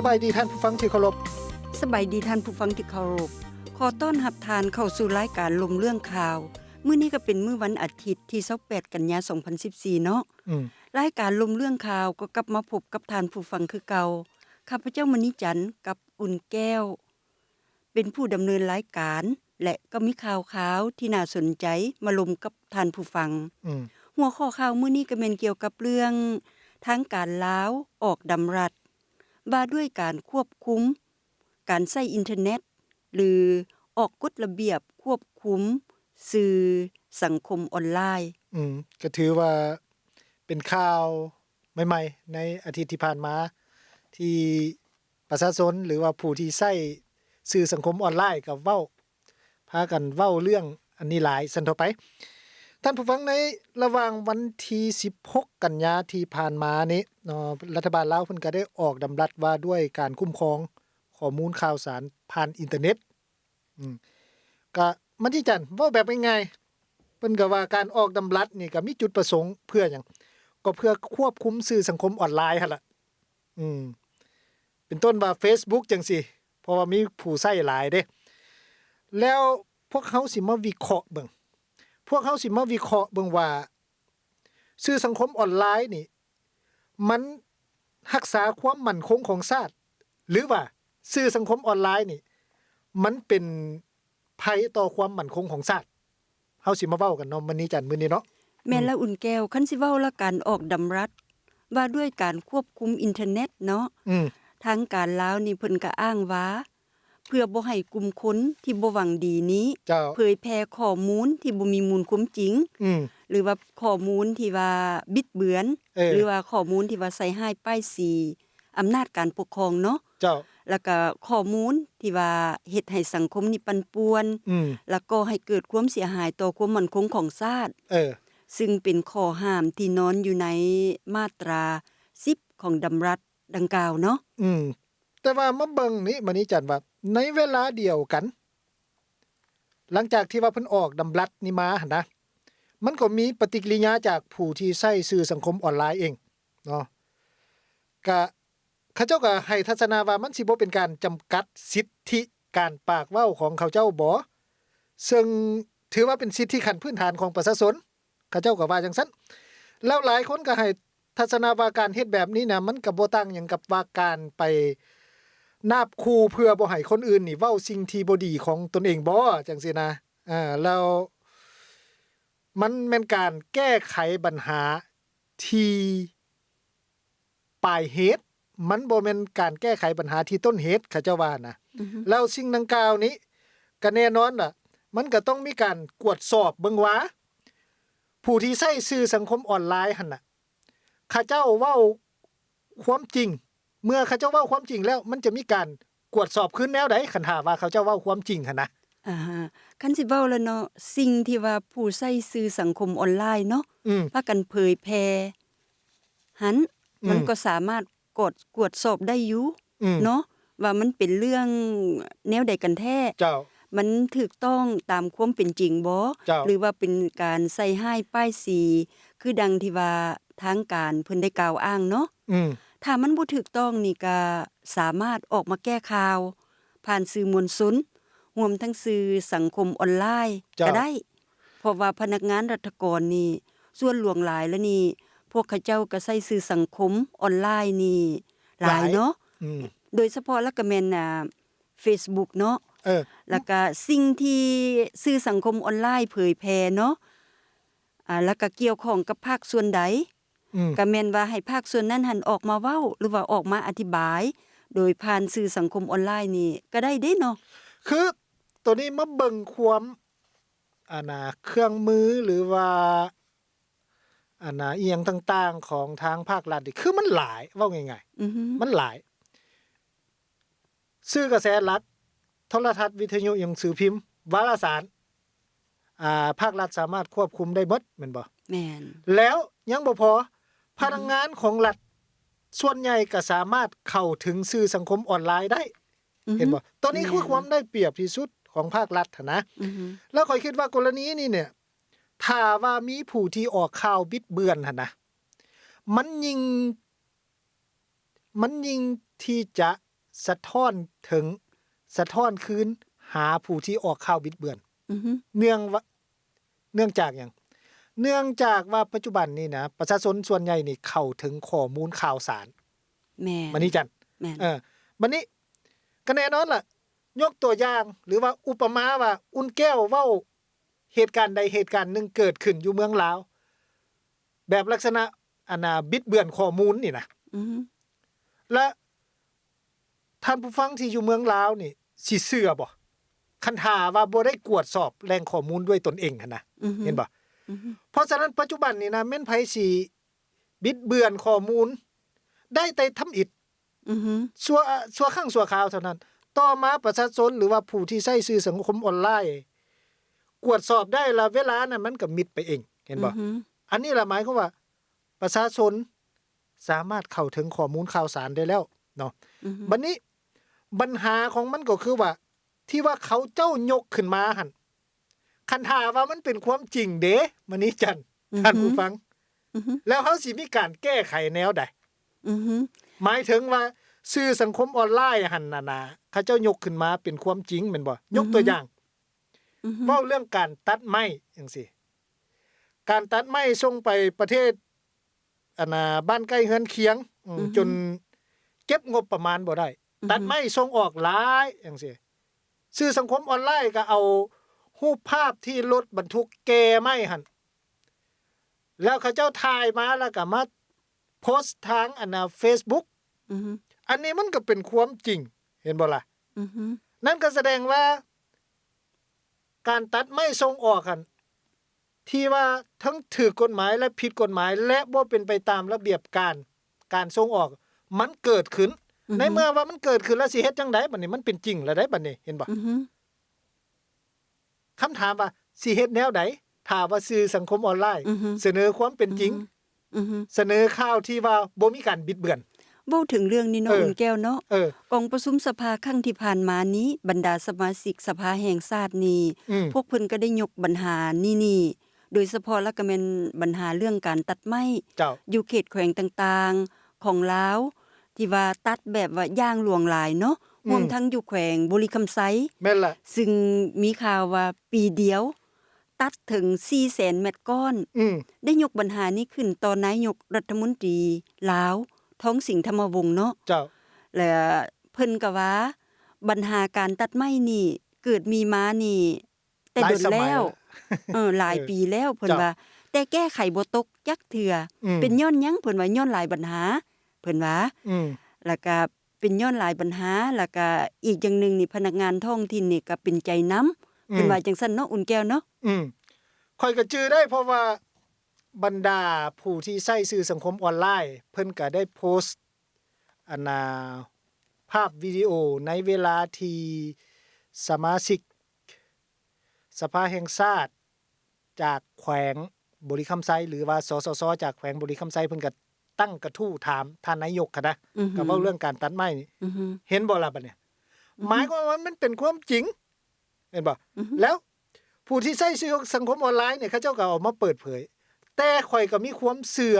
ສະບາຍດີທ່ານຜູ້ຟັງທີ່ເຄົາລົບ. ສະບາຍດີທ່ານຜູ້ຟັງທີ່ເຄົາລົບ. ຂໍຕ້ອນຮັບທ່ານເຂົ້າສູ່ລາຍການລົມເລື່ອງຂ່າວ. ມື້ນີ້ກໍເປັນມື້ວັນອາທິດທີຊາວແປດ ກັນຍາ ສອງພັນສິບສີ່ເນາະ. ອືມ. ລາຍການລົມເລື່ອງຂ່າວກໍກັບມາພົບກັບທ່ານຜູ້ຟັງຄືເກົ່າ. ຂ້າພະເຈົ້າ ມະນີຈັນ ກັບອຸ່ນແກ້ວ ເປັນຜູ້ດຳເນີນລາຍການ ແລະ ກໍມີຂ່າວຄາວທີ່ໜ້າສົນໃຈມາລົມກັບທ່ານຜູ້ຟັງ. ອືມ. ຫົວຂໍ້ຂ່າວມື້ນີ້ກໍແມ່ນກ່ຽວກັບເລື່ອງທາງການລາວອອກດຳລັດວ່າດ້ວຍການຄວບຄຸມການໃຊ້ອິນເຕີເນັດ ຫຼື ອອກກົດລະບຽບຄວບຄຸມສື່ສັງຄົມອອນລາຍ. ອືມ. ກໍຖືວ່າເປັນຂ່າວໃໝ່ໆ ໃນອາທິດທີ່ຜ່ານມາ ທີ່ ປະຊາຊົນ ຫຼືວ່າຜູ້ທີ່ໃຊ້ສື່ສັງຄົມອອນລາຍກໍເວົ້າ ພາກັນເວົ້າເລື່ອງອັນນີ້ຫຼາຍຊັ້ນເຖາະໄປ. ທ່ານຜູ້ຟັງ, ໃນລະຫວ່າງວັນທີສິບຫົກ ກັນຍາທີ່ຜ່ານມານີ້ເນາະ, ລັດຖະບານລາວເພິ່ນກໍໄດ້ອອກດຳລັດວ່າດ້ວຍການຄຸ້ມຄອງຂໍ້ມູນຂ່າວສານຜ່ານອິນເຕີເນັດ. ອືມ ກະ ມະນີຈັນ ເວົ້າແບບງ່າຍໆ ເພິ່ນກໍວ່າການອອກດຳລັດນີ້ກໍມີຈຸດປະສົງເພື່ອຫຍັງ? ກໍເພື່ອຄວບຄຸມສື່ສັງຄົມອອນລາຍຫັ້ນລະ. ອືມ ເປັນຕົ້ນວ່າເຟສບຸກຈັ່ງຊີ້ ເພາະວ່າມີຜູ້ໃຊ້ຫຼາຍເດ້. ແລ້ວພວກເຮົາຊິມາວິເຄາະເບິ່ງ, ພວກເຮົາຊິມາວິເຄາະເບິ່ງວ່າ ສື່ສັງຄົມອອນລາຍນີ້ ມັນຮັກສາຄວາມໝັ້ນຄົງຂອງຊາດ ຫຼືວ່າສື່ສັງຄົມອອນລາຍນີ້ ມັນເປັນໄພຕໍ່ຄວາມໝັ້ນຄົງຂອງຊາດ? ເຮົາຊິມາເວົ້າກັນເນາະ ມະນີຈັນ ມື້ນີ້ເນາະ. ແມ່ນແລ້ວ ອືມ ອຸ່ນແກ້ວ, ຄັນຊິເວົ້າລະການອອກດຳລັດວ່າດ້ວຍການຄວບຄຸມອິນເຕີເນັດເນາະ, ອືມ ທາງການລາວນີ້ເພິ່ນກໍອ້າງວ່າ ເພື່ອບໍ່ໃຫ້ກຸ່ມຄົນທີ່ບໍ່ຫວັງດີນີ້ ເຈົ້າ ເຜີຍແຜ່ຂໍ້ມູນທີ່ບໍ່ມີມູນຄວາມຈິງ ອືມ ຫຼືວ່າຂໍ້ມູນທີ່ວ່າບິດເບືອນ ເອີ ຫຼືວ່າຂໍ້ມູນທີ່ວ່າໃສ່ຮ້າຍປ້າຍສີອຳນາດການປົກຄອງເນາະ ເຈົ້າ ແລ້ວກະຂໍ້ມູນທີ່ວ່າເຮັດໃຫ້ສັງຄົມນີ້ປັ່ນປ່ວນ ອືມ ແລ້ວກໍໃຫ້ເກີດຄວາມເສຍຫາຍຕໍ່ຄວາມໝັ້ນຄົງຂອງຊາດ ເອີ ຊຶ່ງເປັນຂໍ້ຫ້າມທີ່ນອນຢູ່ໃນມາດຕາສິບຂອງດຳລັດດັ່ງກ່າວເນາະ ອືມ. ແຕ່ວ່າມາເບິ່ງນີ້ ມະນີຈັນ ວ່າໃນເວລາດຽວກັນ ຫຼັງຈາກທີ່ວ່າເພິ່ນອອກດຳລັດນີ້ມາຫັ້ນນະ ມັນກໍມີປະຕິກິລິຍາຈາກຜູ້ທີ່ໃຊ້ສື່ສັງຄົມອອນລາຍເອງເນາະ ກະ ເຂົາເຈົ້າກໍໃຫ້ທັດສະນະວ່າມັນຊິບໍ່ເປັນການຈຳກັດສິດທິການປາກເວົ້າຂອງເຂົາເຈົ້າບໍ? ເຊິ່ງຖືວ່າເປັນສິດທິຂັ້ນພື້ນຖານຂອງປະຊາຊົນ. ເຂົາເຈົ້າກໍວ່າຈັ່ງຊັ້ນ ແລ້ວຫຼາຍຄົນກໍໃຫ້ທັດສະນະວ່າການເຮັດແບບນີ້ນະ ມັນກໍບໍ່ຕ່າງຫຍັງກັບວ່າການໄປນາບຂູ່ເພື່ອບໍ່ໃຫ້ຄົນອື່ນນີ້ເວົ້າສິ່ງທີ່ບໍ່ດີຂອງຕົນເອງບໍ ຈັ່ງຊີ້ນະ. ເອີ ແລ້ວມັນແມ່ນການແກ້ໄຂບັນຫາທີ່ ປາຍເຫດ, ມັນບໍ່ແມ່ນການແກ້ໄຂບັນຫາທີ່ຕົ້ນເຫດ ເຂົາເຈົ້າວ່ານະ. ອືຮຶ. ແລ້ວສິ່ງດັ່ງກ່າວນີ້ ກະແນ່ນອນລະ ມັນກະຕ້ອງມີການກວດສອບເບິ່ງວ່າ ຜູ້ທີ່ໃຊ້ສື່ສັງຄົມອອນລາຍຫັ້ນນະ ເຂົາເຈົ້າເວົ້າຄວາມຈິງ, ເມື່ອເຂົາເຈົ້າເວົ້າຄວາມຈິງແລ້ວ ມັນຈະມີການກວດສອບຄືນແນວໃດ ຄັນຖ້າວ່າເຂົາເຈົ້າເວົ້າຄວາມຈິງຫັ້ນນະ? ອາ ຄັນຊິເວົ້າແລ້ວເນາະ ສິ່ງທີ່ວ່າຜູ້ໃຊ້ສື່ສັງຄົມອອນລາຍເນາະ ອືມ ພາກັນເຜີຍແຜ່ຫັ້ນ ອືມ ມັນກໍສາມາດກອດ ກວດສອບໄດ້ຢູ່ ອືມ ເນາະ ວ່າມັນເປັນເລື່ອງແນວໃດກັນແທ້ ເຈົ້າ ມັນຖືກຕ້ອງຕາມຄວາມເປັນຈິງບໍ ເຈົ້າ ຫຼືວ່າເປັນການໃສ່ຮ້າຍປ້າຍສີ ຄືດັ່ງທີ່ວ່າທາງການເພິ່ນໄດ້ກ່າວອ້າງເນາະ ອືມ ຖ້າມັນບໍ່ຖືກຕ້ອງນີ້ ກະສາມາດອອກມາແກ້ຂ່າວ ຜ່ານສື່ມວນຊົນ ຮວມທັງສື່ສັງຄົມອອນລາຍ ເຈົ້າ ກໍໄດ້ ເພາະວ່າພະນັກງານລັດຖະກອນນີ້ ສ່ວນຫຼວງຫຼາຍແລ້ວນີ້ ພວກເຂົາເຈົ້າກໍໃຊ້ສື່ສັງຄົມອອນລາຍນີ້ຫຼາຍ ຫຼາຍເນາະ ອືມ ໂດຍສະເພາະແລ້ວກໍແມ່ນ ອ່າ ເຟສບຸກເນາະ ເອີ ແລ້ວກໍສິ່ງທີ່ສື່ສັງຄົມອອນລາຍເຜີຍແຜ່ເນາະ ອ່າ ແລ້ວກໍກ່ຽວຂ້ອງກັບພາກສ່ວນໃດ ອືມ ກໍແມ່ນວ່າໃຫ້ພາກສ່ວນນັ້ນຫັ້ນອອກມາເວົ້າ ຫຼືວ່າອອກມາອະທິບາຍ ໂດຍຜ່ານສື່ສັງຄົມອອນລາຍນີ້ກໍໄດ້ເດ້ເນາະ ຄືໂຕນີ້ມາເບິ່ງຄວາມ ອັນນ່າ ເຄື່ອງມື ຫຼືວ່າ ອັນນ່າ ອີ່ຫຍັງຕ່າງໆຂອງທາງພາກລັດນີ້ ຄືມັນຫຼາຍ ເວົ້າງ່າຍໆ ອືຮຶ ມັນຫຼາຍ ສື່ກະແສຫຼັກ ໂທລະທັດ ວິທະຍຸ ໜັງສືພິມ ວາລະສານ ອ່າ ພາກລັດສາມາດຄວບຄຸມໄດ້ໝົດແມ່ນບໍ່? ແມ່ນ ແລ້ວຍັງບໍ່ພໍ ອືຮຶ ພະນັກງານຂອງລັດສ່ວນໃຫຍ່ກໍສາມາດເຂົ້າເຖິງສື່ສັງຄົມອອນລາຍໄດ້ ອືຮຶ ເຫັນບໍ່? ໂຕນີ້ຄື ແມ່ນ ຄວາມໄດ້ປຽບທີ່ສຸດຂອງພາກລັດຫັ້ນນະ ອືຮຶ ແລ້ວຂ້ອຍຄິດວ່າກໍລະນີນີ້ເນຍ ຖ້າວ່າມີຜູ້ທີ່ອອກຂ່າວບິດເບືອນຫັ້ນນະ ມັນຍິ່ງ ມັນຍິ່ງທີ່ຈະ ສະທ້ອນເຖິງ ສະທ້ອນຄືນຫາຜູ້ທີ່ອອກຂ່າວບິດເບືອນ. ອືຮຶ ເນື່ອງວ່າ ເນື່ອງຈາກຫຍັງ? ເນື່ອງຈາກວ່າປັດຈຸບັນນີ້ນະ ປະຊາຊົນສ່ວນໃຫຍ່ນີ້ເຂົ້າເຖິງຂໍ້ມູນຂ່າວສານ. ແມ່ນ ມະນີຈັນ ແມ່ນ ເອີ ບັດນີ້ກໍແນ່ນອນລະ ຍົກຕົວຢ່າງ ຫຼືວ່າອຸປະມາວ່າ ອຸ່ນແກ້ວເວົ້າເຫດການໃດເຫດການໜຶ່ງເກີດຂຶ້ນຢູ່ເມືອງລາວ ແບບລັກສະນະ ອັນນ່າ ບິດເບືອນຂໍ້ມູນນີ້ນະ ອືຮຶ ແລະ ທ່ານຜູ້ຟັງທີ່ຢູ່ເມືອງລາວນີ້ຊິເຊື່ອບໍ່ ຄັນຖ້າວ່າບໍ່ໄດ້ກວດສອບແຫຼ່ງຂໍ້ມູນດ້ວຍຕົນເອງຫັ້ນນະ ອືຮຶ ເຫັນບໍ່? ອືຮຶ ເພາະສະນັ້ນ ປັດຈຸບັນນີ້ນະ ແມ່ນໃຜຊິບິດເບືອນຂໍ້ມູນໄດ້ແຕ່ທຳອິດ ອືຮຶ ຊົ່ວ ຊົ່ວຄັ້ງຊົ່ວຄາວເທົ່ານັ້ນ. ຕໍ່ມາປະຊາຊົນ ຫຼືວ່າຜູ້ທີ່ໃຊ້ສື່ສັງຄົມອອນລາຍ ກວດສອບໄດ້ລະ ເວລານັ້ນມັນກໍມິດໄປເອງ ເຫັນບໍ່? ອືຮຶ ອັນນີ້ລະໝາຍຄວາມວ່າ ປະຊາຊົນສາມາດເຂົ້າເຖິງຂໍ້ມູນຂ່າວສານໄດ້ແລ້ວເນາະ. ອືຮຶ ບັດນີ້ບັນຫາຂອງມັນກໍຄືວ່າ ທີ່ວ່າເຂົາເຈົ້າຍົກຂຶ້ນມາຫັ້ນ ຄັນຖ້າວ່າມັນເປັນຄວາມຈິງເດ ມະນີຈັນ ອືຮຶ ທ່ານຜູ້ຟັງ ອືຮຶ ແລ້ວເຮົາຊິມີການແກ້ໄຂແນວໃດ? ອືຮຶ ໝາຍເຖິງວ່າສື່ສັງຄົມອອນລາຍຫັ້ນນະ ເຂົາເຈົ້າຍົກຂຶ້ນມາເປັນຄວາມຈິງແມ່ນບໍ່? ອືຮຶ ຍົກຕົວຢ່າງ ອືຮຶ ເວົ້າເລື່ອງການຕັດໄມ້ຈັ່ງຊີ້ ການຕັດໄມ້ສົ່ງໄປປະເທດ ອັນນ່າ ບ້ານໃກ້ເຮືອນຄຽງ ອືມ ອືຮຶ ຈົນເກັບງົບປະມານບໍ່ໄດ້ ອືຮຶ ຕັດໄມ້ສົ່ງອອກຫຼາຍຈັ່ງຊີ້. ສື່ສັງຄົມອອນລາຍກໍເອົາຮູບພາບທີ່ລົດບັນທຸກແກ່ໄມ້ຫັ້ນ ແລ້ວເຂົາເຈົ້າຖ່າຍມາ ແລ້ວກໍມາໂພສທາງ ອັນນ່າ ເຟສບຸກ ອືຮຶ ອັນນີ້ມັນກໍເປັນຄວາມຈິງ ເຫັນບໍ່ລະ? ອືຮຶ ນັ້ນກໍສະແດງວ່າ ການຕັດໄມ້ສົ່ງອອກຫັ້ນ ທີ່ວ່າທັງຖືກກົດໝາຍ ແລະ ຜິດກົດໝາຍ ແລະ ບໍ່ເປັນໄປຕາມລະບຽບການ ການສົ່ງອອກ ມັນເກີດຂຶ້ນ. ອືຮຶ ໃນເມື່ອວ່າມັນເກີດຂຶ້ນແລ້ວ ຊິເຮັດຈັ່ງໃດບັດນີ້? ມັນເປັນຈິງແລ້ວໃດ໋ບັດນີ້ ເຫັນບໍ່? ອືຮຶ ຄຳຖາມວ່າ ຊິເຮັດແນວໃດ ຖ້າວ່າສື່ສັງຄົມອອນລາຍ ອືຮຶ ສະເໜີຄວາມເປັນຈິງ ອືຮຶ ອືຮຶ ສະເໜີຂ່າວທີ່ວ່າບໍ່ມີການບິດເບືອນ. ເວົ້າເຖິງເລື່ອງນີ້ເນາະ ເອີ ອຸ່ນແກ້ວເນາະ ເອີ ກອງປະຊຸມສະພາຄັ້ງທີ່ຜ່ານມານີ້ ບັນດາສະມາຊິກສະພາແຫ່ງຊາດນີ້ ອືມ ພວກເພິ່ນກໍໄດ້ຍົກບັນຫານີ້ໆ ໂດຍສະເພາະລະກໍແມ່ນບັນຫາເລື່ອງການຕັດໄມ້ ເຈົ້າ ຢູ່ເຂດແຂວງຕ່າງໆຂອງລາວ ທີ່ວ່າຕັດແບບວ່າຢ່າງຫຼວງຫຼາຍເນາະ ອືມ ຮວມທັງຢູ່ແຂວງບໍລິຄຳໄຊ ແມ່ນລະ ຊຶ່ງມີຂ່າວວ່າປີດຽວ ຕັດເຖິງສີ່ແສນແມັດກ້ອນ ອືມ ໄດ້ຍົກບັນຫານີ້ຂຶ້ນຕໍ່ນາຍົກລັດຖະມົນຕີລາວ ທອງສິງ ທຳມະວົງ ເນາະ ເຈົ້າ ແລະ ເພິ່ນກໍວ່າບັນຫາການຕັດໄມ້ນີ້ເກີດມີມານີ້ແຕ່ດົນແລ້ວ ຫຼາຍສະໄໝແລ້ວ ເອີ ຫຼາຍ ເອີ ປີແລ້ວ ເພິ່ນ ເຈົ້າ ວ່າ ແຕ່ແກ້ໄຂບໍ່ຕົກຈັກເທື່ອ ອືມ ເປັນຍ້ອນຫຍັງ? ເພິ່ນວ່າຍ້ອນຫຼາຍບັນຫາ ເພິ່ນວ່າ ອືມ ແລ້ວກໍ ເປັນຍ້ອນຫຼາຍບັນຫາ ແລ້ວກະອີກຢ່າງໜຶ່ງນີ້ ພະນັກງານທ້ອງຖິ່ນນີ້ກະເປັນໃຈນຳ ອືມ ເພິ່ນວ່າຈັ່ງຊັ້ນເນາະ ອຸ່ນແກ້ວເນາະ. ອືມ ຂ້ອຍກະຈື່ໄດ້ ເພາະວ່າບັນດາຜູ້ທີ່ໃຊ້ສື່ສັງຄົມອອນລາຍ ເພິ່ນກະໄດ້ໂພສ ອັນນ່າ ພາບວິດີໂອໃນເວລາທີ່ສະມາຊິກສະພາແຫ່ງຊາດ ຈາກແຂວງບໍລິຄຳໄຊ ຫຼືວ່າ ສສຊ ຈາກແຂວງບໍລິຄຳໄຊ ເພິ່ນກະຕັ້ງກະທູ້ຖາມທ່ານນາຍົກຫັ້ນນະ ອືຮຶ ກະເວົ້າເລື່ອງການຕັດໄມ້ນີ້ ອືຮຶ ເຫັນບໍ່ລະບັດນີ້ ອືຮຶ ໝາຍຄວາມວ່າມັນເປັນຄວາມຈິງ ເຫັນບໍ່? ອືຮຶ ແລ້ວຜູ້ທີ່ໃຊ້ສື່ສັງຄົມອອນລາຍນີ້ ເຂົາເຈົ້າກະເອົາມາເປີດເຜີຍ ແຕ່ຂ້ອຍກະມີຄວາມເຊື່ອ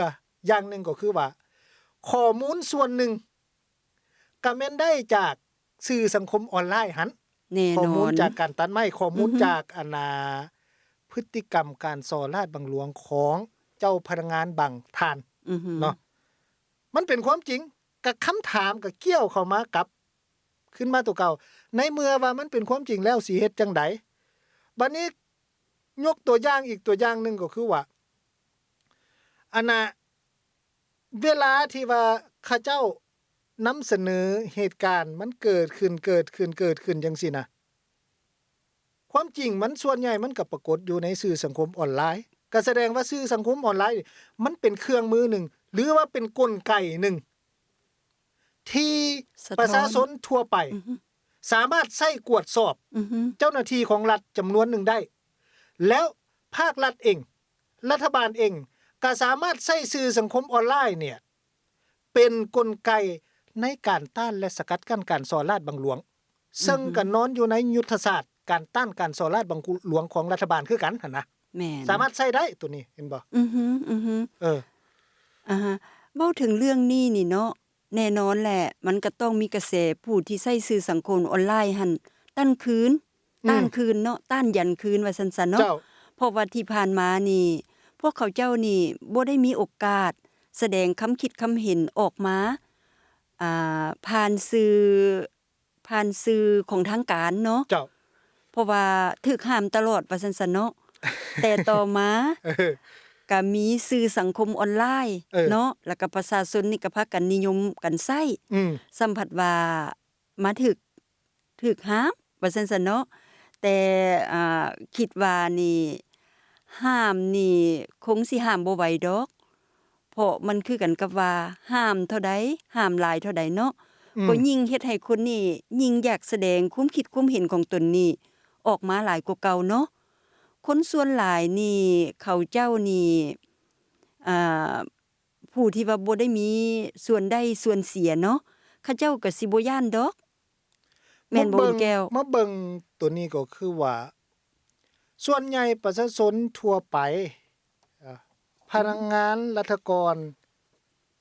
ຢ່າງໜຶ່ງ ກໍຄືວ່າຂໍ້ມູນສ່ວນໜຶ່ງ ກະແມ່ນໄດ້ຈາກສື່ສັງຄົມອອນລາຍຫັ້ນ ແນ່ນອນ ຂໍ້ມູນຈາກການຕັດໄມ້ ຂໍ້ມູນ ອືຮຶ ຈາກ ອັນນ່າ ພຶດຕິກຳການສໍ້ລາດບັງຫຼວງຂອງເຈົ້າພະນັກງານບາງທ່ານ ອືຮຶ ເນາະ ມັນເປັນຄວາມຈິງ ກະຄຳຖາມກະກ່ຽວເຂົ້າມາກັບ ຂຶ້ນມາຕົວເກົ່າ ໃນເມື່ອວ່າມັນເປັນຄວາມຈິງແລ້ວ ຊິເຮັດຈັ່ງໃດ? ບັດນີ້ຍົກຕົວຢ່າງອີກຕົວຢ່າງໜຶ່ງ ກໍຄືວ່າ ອັນນ່າ ເວລາທີ່ວ່າເຂົາເຈົ້ານຳສະເໜີເຫດການມັນເກີດຂຶ້ນ ເກີດຂຶ້ນ ເກີດຂຶ້ນຈັ່ງຊີ້ນະ ຄວາມຈິງມັນສ່ວນໃຫຍ່ມັນກະປາກົດຢູ່ໃນສື່ສັງຄົມອອນລາຍ ກະສະແດງວ່າສື່ສັງຄົມອອນລາຍມັນເປັນເຄື່ອງມືໜຶ່ງ ຫຼືວ່າເປັນກົນໄກໜຶ່ງ ທີ່ ສະທ້ອນ ປະຊາຊົນທົ່ວໄປ ອືຮຶ ສາມາດໃຊ້ກວດສອບ ອືຮຶ ເຈົ້າໜ້າທີ່ຂອງລັດຈຳນວນໜຶ່ງໄດ້ ແລ້ວພາກລັດເອງ ລັດຖະບານເອງ ກະສາມາດໃຊ້ສື່ສັງຄົມອອນລາຍນີ້ເປັນກົນໄກໃນການຕ້ານ ແລະ ສະກັດກັ້ນການສໍ້ລາດບັງຫຼວງ ອືຮຶ ເຊິ່ງກະນອນຢູ່ໃນຍຸດທະສາດການຕ້ານການສໍ້ລາດບັງຫຼວງຂອງລັດຖະບານຄືກັນຫັ້ນນະ ແມ່ນ ສາມາດໃຊ້ໄດ້ໂຕນີ້ ເຫັນບໍ່? ອືຮຶ ອືຮຶ ເອີ ອາຮະ ເວົ້າເຖິງເລື່ອງນີ້ນີ້ເນາະ ແນ່ນອນແຫຼະ ມັນກໍຕ້ອງມີກະແສຜູ້ທີ່ໃຊ້ສື່ສັງຄົມອອນລາຍຫັ້ນ ຕ້ານຄືນ ອືມ ຕ້ານຄືນເນາະ ຕ້ານຢັນຄືນວ່າຊັ້ນຊະເນາະ. ເຈົ້າ ເພາະວ່າທີ່ຜ່ານມານີ້ ພວກເຂົາເຈົ້ານີ້ບໍ່ໄດ້ມີໂອກາດສະແດງຄຳຄິດຄຳເຫັນອອກມາ ອ່າ ຜ່ານສື່ ຜ່ານສື່ຂອງທາງການເນາະ. ເຈົ້າ ເພາະວ່າຖືກຫ້າມຕະຫຼອດວ່າຊັ້ນຊະເນາະ. ແຕ່ຕໍ່ມາ ເອີ ກະມີສື່ສັງຄົມອອນລາຍ ເອີ ເນາະ ແລ້ວກະປະຊາຊົນນີ້ກະພາກັນນິຍົມກັນໃຊ້ ອືມ ສ່ຳພັດວ່າມາຖືກ ຖືກຫ້າມວ່າຊັ້ນຊະເນາະ. ແຕ່ ອ່າ ຄິດວ່ານີ້ ຫ້າມນີ້ຄົງຊິຫ້າມບໍ່ໄຫວດອກ ເພາະມັນຄືກັນກັບວ່າ ຫ້າມເທົ່າໃດ ຫ້າມຫຼາຍເທົ່າໃດເນາະ ອືມ ກໍຍິ່ງເຮັດໃຫ້ຄົນນີ້ຍິ່ງຢາກສະແດງຄວາມຄິດຄວາມເຫັນຂອງຕົນນີ້ອອກມາຫຼາຍກວ່າເກົ່າເນາະ. ຄົນສ່ວນຫຼາຍນີ້ ເຂົາເຈົ້ານີ້ ອ່າ ຜູ້ທີ່ວ່າບໍ່ໄດ້ມີສ່ວນໄດ້ສ່ວນເສຍເນາະ ເຂົາເຈົ້າກໍຊິບໍ່ຢ້ານດອກ ແມ່ນບໍ່ ມາເບິ່ງ ແກ້ວ? ມາເບິ່ງໂຕນີ້ກໍຄືວ່າ ສ່ວນໃຫຍ່ປະຊາຊົນທົ່ວໄປ ເອີ ພະນັກງານລັດຖະກອນ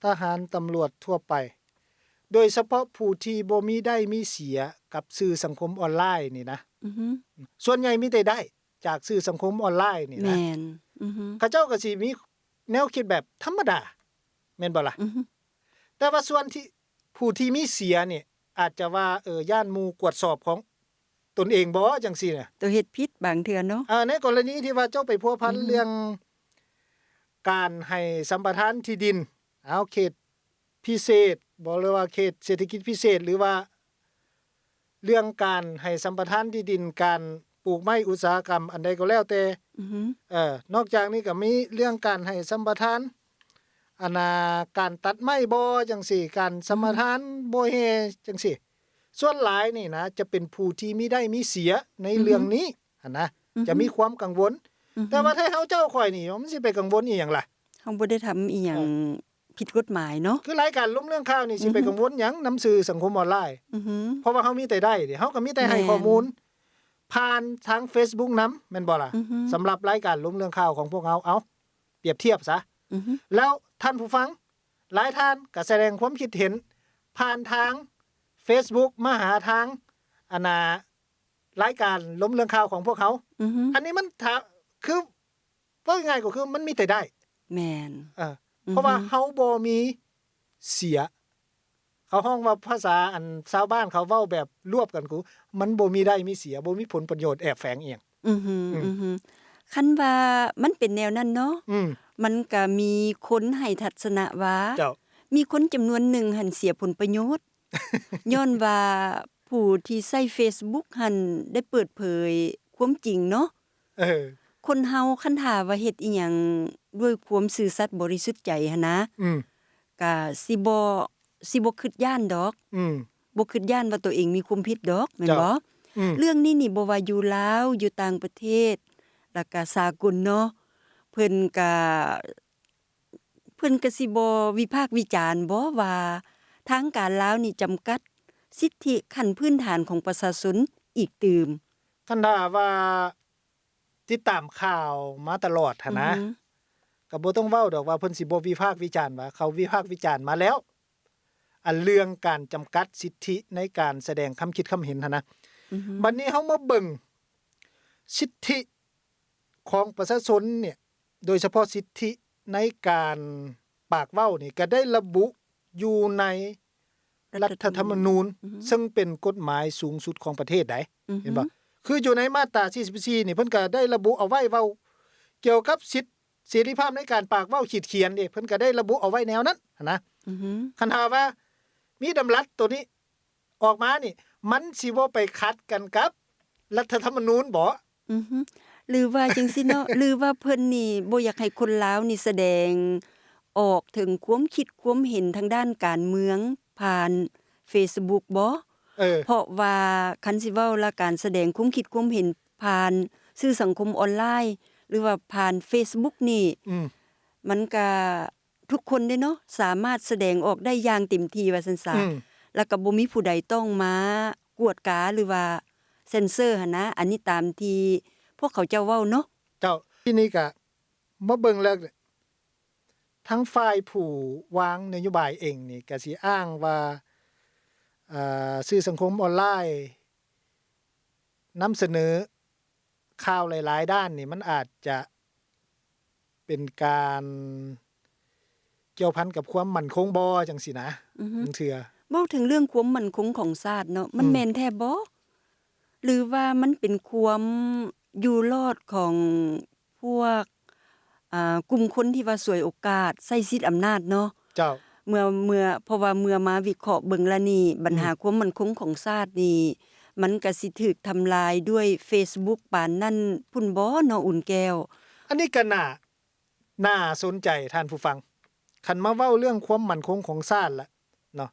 ທະຫານ ຕຳຫຼວດທົ່ວໄປ ໂດຍສະເພາະຜູ້ທີ່ບໍ່ມີໄດ້ມີເສຍກັບສື່ສັງຄົມອອນລາຍນີ້ນະ ອືຮຶ ສ່ວນໃຫຍ່ມີແຕ່ໄດ້ຈາກສື່ສັງຄົມອອນລາຍນີ້ນະ ແມ່ນ ອືຮຶ ເຂົາເຈົ້າກໍຊິມີແນວຄິດແບບທຳມະດາ ແມ່ນບໍ່ລະ? ອືຮຶ ແຕ່ວ່າສ່ວນທີ່ ຜູ້ທີ່ມີເສຍນີ້ ອາດຈະວ່າ ເອີ ຢ້ານໝູ່ກວດສອບຂອງຕົນເອງບໍ ຈັ່ງຊີ້ນະ ໂຕເຮັດຜິດບາງເທື່ອເນາະ. ເອີ ໃນກໍລະນີທີ່ວ່າເຈົ້າໄປພົວພັນ ອືຮຶ ເລື່ອງການໃຫ້ສຳປະທານທີ່ດິນ ເອົາ ເຂດພິເສດບໍ ຫຼືວ່າເຂດເສດຖະກິດພິເສດ ຫຼືວ່າເລື່ອງການໃຫ້ສຳປະທານທີ່ດິນ ການປູກໄມ້ອຸດສາຫະກຳອັນໃດກໍແລ້ວແຕ່ ອືຮຶ ເອີ ນອກຈາກນີ້ກໍມີເລື່ອງການໃຫ້ສຳປະທານ ອັນນ່າ ການຕັດໄມ້ບໍ ຈັ່ງຊີ້ ການສຳປະທານ ອືຮຶ ບໍ່ແຮ່ ຈັ່ງຊີ້ ສ່ວນຫຼາຍນີ້ນະ ຈະເປັນຜູ້ທີ່ມີໄດ້ມີເສຍໃນ ອືຮຶ ເລື່ອງນີ້ຫັ້ນນະ ອືຮຶ ຈະມີຄວາມກັງວົນ ອືຮຶ ແຕ່ວ່າໄທເຮົາເຈົ້າຂ້ອຍນີ້ ມັນຊິໄປກັງວົນອີ່ຫຍັງລະ? ເຮົາບໍ່ໄດ້ທຳອີ່ຫຍັງ ເອີ ຜິດກົດໝາຍເນາະ ຄືລາຍການລົງເລື່ອງຂ່າວນີ້ ອືຮຶ ຊິໄປກັງວົນຫຍັງນຳສື່ສັງຄົມອອນລາຍ? ອືຮຶ ເພາະວ່າເຮົາມີແຕ່ໄດ້ເດ ເຮົາກໍມີແຕ່ໃຫ້ ແມ່ນ ຂໍ້ມູນຜ່ານທາງເຟສບຸກນຳ ແມ່ນບໍ່ລະ? ອືຮຶ ສຳລັບລາຍການລົງເລື່ອງຂ່າວຂອງພວກເຮົາ ເອົາ ປຽບທຽບຊະ ອືຮຶ ແລ້ວທ່ານຜູ້ຟັງຫຼາຍທ່ານກໍສະແດງຄວາມຄິດເຫັນຜ່ານທາງເຟສບຸກມາຫາທາງ ອັນນ່າ ລາຍການລົງເລື່ອງຂ່າວຂອງພວກເຮົາ ອືຮຶ ອັນນີ້ມັນ ຖ້າ ຄື ເວົ້າງ່າຍໆ ກໍຄືມັນມີແຕ່ໄດ້ ແມ່ນ ເອີ ອືຮຶ ເພາະວ່າເຮົາບໍ່ມີເສຍ ເຂົາຮ້ອງວ່າ ພາສາອັນຊາວບ້ານເຂົາເວົ້າແບບລວບກັນ ຄືມັນບໍ່ມີໄດ້ມີເສຍ ບໍ່ມີຜົນປະໂຫຍດແອບແຝງອີ່ຫຍັງ ອືຮຶ ອືມ ອືຮຶ ຄັນວ່າມັນເປັນແນວນັ້ນເນາະ ອືມ ມັນກະມີຄົນໃຫ້ທັດສະນະວ່າ ເຈົ້າ ມີຄົນຈຳນວນໜຶ່ງຫັ້ນເສຍຜົນປະໂຫຍດ ຍ້ອນວ່າຜູ້ທີ່ໃຊ້ເຟສບຸກຫັ້ນໄດ້ເປີດເຜີຍຄວາມຈິງເນາະ ເອີ ຄົນເຮົາຄັນຖ້າວ່າເຮັດອີ່ຫຍັງດ້ວຍຄວາມຊື່ສັດບໍລິສຸດໃຈຫັ້ນນະ ອືມ ກະຊິບໍ່ ຊິບໍ່ຄິດຢ້ານດອກ ອືມ ບໍ່ຄິດຢ້ານວ່າໂຕເອງມີຄວາມຜິດດອກ ແມ່ນບໍ່? ເຈົ້າ ອືມ ເລື່ອງນີ້ນີ້ ບໍ່ວ່າຢູ່ລາວ ຢູ່ຕ່າງປະເທດ ແລ້ວກະສາກົນເນາະ ເພິ່ນກະ ເພິ່ນກະຊິບໍ່ວິພາກວິຈານບໍວ່າ ທາງການລາວນີ້ຈຳກັດສິດທິຂັ້ນພື້ນຖານຂອງປະຊາຊົນອີກຕື່ມ? ຄັນຖ້າວ່າຕິດຕາມຂ່າວມາຕະຫຼອດຫັ້ນນະ ອືຮຶ ກໍບໍ່ຕ້ອງເວົ້າດອກວ່າເພິ່ນຊິບໍ່ວິພາກວິຈານ ວ່າເຂົາວິພາກວິຈານມາແລ້ວ ອັນເລື່ອງການຈຳກັດສິດທິໃນການສະແດງຄຳຄິດຄຳເຫັນຫັ້ນນະ ອືຮຶ ບັດນີ້ເຮົາມາເບິ່ງສິດທິຂອງປະຊາຊົນນີ້ ໂດຍສະເພາະສິດທິໃນການປາກເວົ້ານີ້ ກໍໄດ້ລະບຸຢູ່ໃນລັດຖະທຳມະນູນ ລັດຖະທຳມະນູນ ອືຮຶ ເຊິ່ງເປັນກົດໝາຍສູງສຸດຂອງປະເທດໃດ໋ ອືຮຶ ເຫັນບໍ່? ຄືຢູ່ໃນມາດຕາສີ່ສິບສີ່ນີ້ ເພິ່ນກໍໄດ້ລະບຸເອົາໄວ້ ເວົ້າກ່ຽວກັບສິດ ເສລີພາບໃນການປາກເວົ້າຂີດຂຽນເດ້ ເພິ່ນກໍໄດ້ລະບຸເອົາໄວ້ແນວນັ້ນຫັ້ນນະ ອືຮຶ ຄັນຖ້າວ່າມີດຳລັດໂຕນີ້ອອກມານີ້ ມັນຊິບໍ່ໄປຂັດກັນກັບລັດຖະທຳມະນູນບໍ? ອືຮຶ ຫຼືວ່າຈັ່ງຊີ້ເນາະ ຫຼືວ່າເພິ່ນນີ້ບໍ່ຢາກໃຫ້ຄົນລາວນີ້ສະແດງອອກເຖິງຄວາມຄິດຄວາມເຫັນທາງດ້ານການເມືອງຜ່ານເຟສບຸກບໍ? ເອີ ເພາະວ່າຄັນຊິເວົ້າລະ ການສະແດງຄວາມຄິດຄວາມເຫັນຜ່ານສື່ສັງຄົມອອນລາຍ ຫຼືວ່າຜ່ານເຟສບຸກນີ້ ອືມ ມັນກະ ທຸກຄົນເດ້ເນາະ ສາມາດສະແດງອອກໄດ້ຢ່າງເຕັມທີ່ວ່າຊັ້ນຊະ ອືມ ແລ້ວກໍບໍ່ມີຜູ້ໃດຕ້ອງມາກວດກາ ຫຼືວ່າເຊັນເຊີຫັ້ນນະ ອັນນີ້ຕາມທີ່ພວກເຂົາເຈົ້າເວົ້າເນາະ. ເຈົ້າ ທີນີ້ກະມາເບິ່ງແລ້ວ ທາງຝ່າຍຜູ້ວາງນະໂຍບາຍເອງນີ້ກະຊິອ້າງວ່າ ເອີ່ ສື່ສັງຄົມອອນລາຍນຳສະເໜີຂ່າວຫຼາຍໆດ້ານນີ້ ມັນອາດຈະເປັນການກ່ຽວພັນກັບຄວາມໝັ້ນຄົງບໍ່ ຈັ່ງຊີ້ນະ ອືຮຶ ບາງເທື່ອ. ເວົ້າເຖິງເລື່ອງຄວາມໝັ້ນຄົງຂອງຊາດເນາະ ມັນ ອືມ ແມ່ນແທ້ບໍ່? ຫຼືວ່າມັນເປັນຄວາມຢູ່ລອດຂອງພວກ ອ່າ ກຸ່ມຄົນທີ່ວ່າສວຍໂອກາດໃຊ້ສິດອຳນາດເນາະ? ເຈົ້າ. ເມື່ອ ເມື່ອ ເພາະວ່າເມື່ອມາວິເຄາະເບິ່ງລະນີ້ ບັນຫາ ອືມ ຄວາມໝັ້ນຄົງຂອງຊາດນີ້ ມັນກະຊິຖືກທຳລາຍດ້ວຍເຟສບຸກປານນັ້ນພຸ້ນບໍ່ເນາະ ອຸ່ນແກ້ວ? ອັນນີ້ກະໜ້າ ໜ້າສົນໃຈທ່ານຜູ້ຟັງ. ຄັນມາເວົ້າເລື່ອງຄວາມໝັ້ນຄົງຂອງຊາດລະເນາະ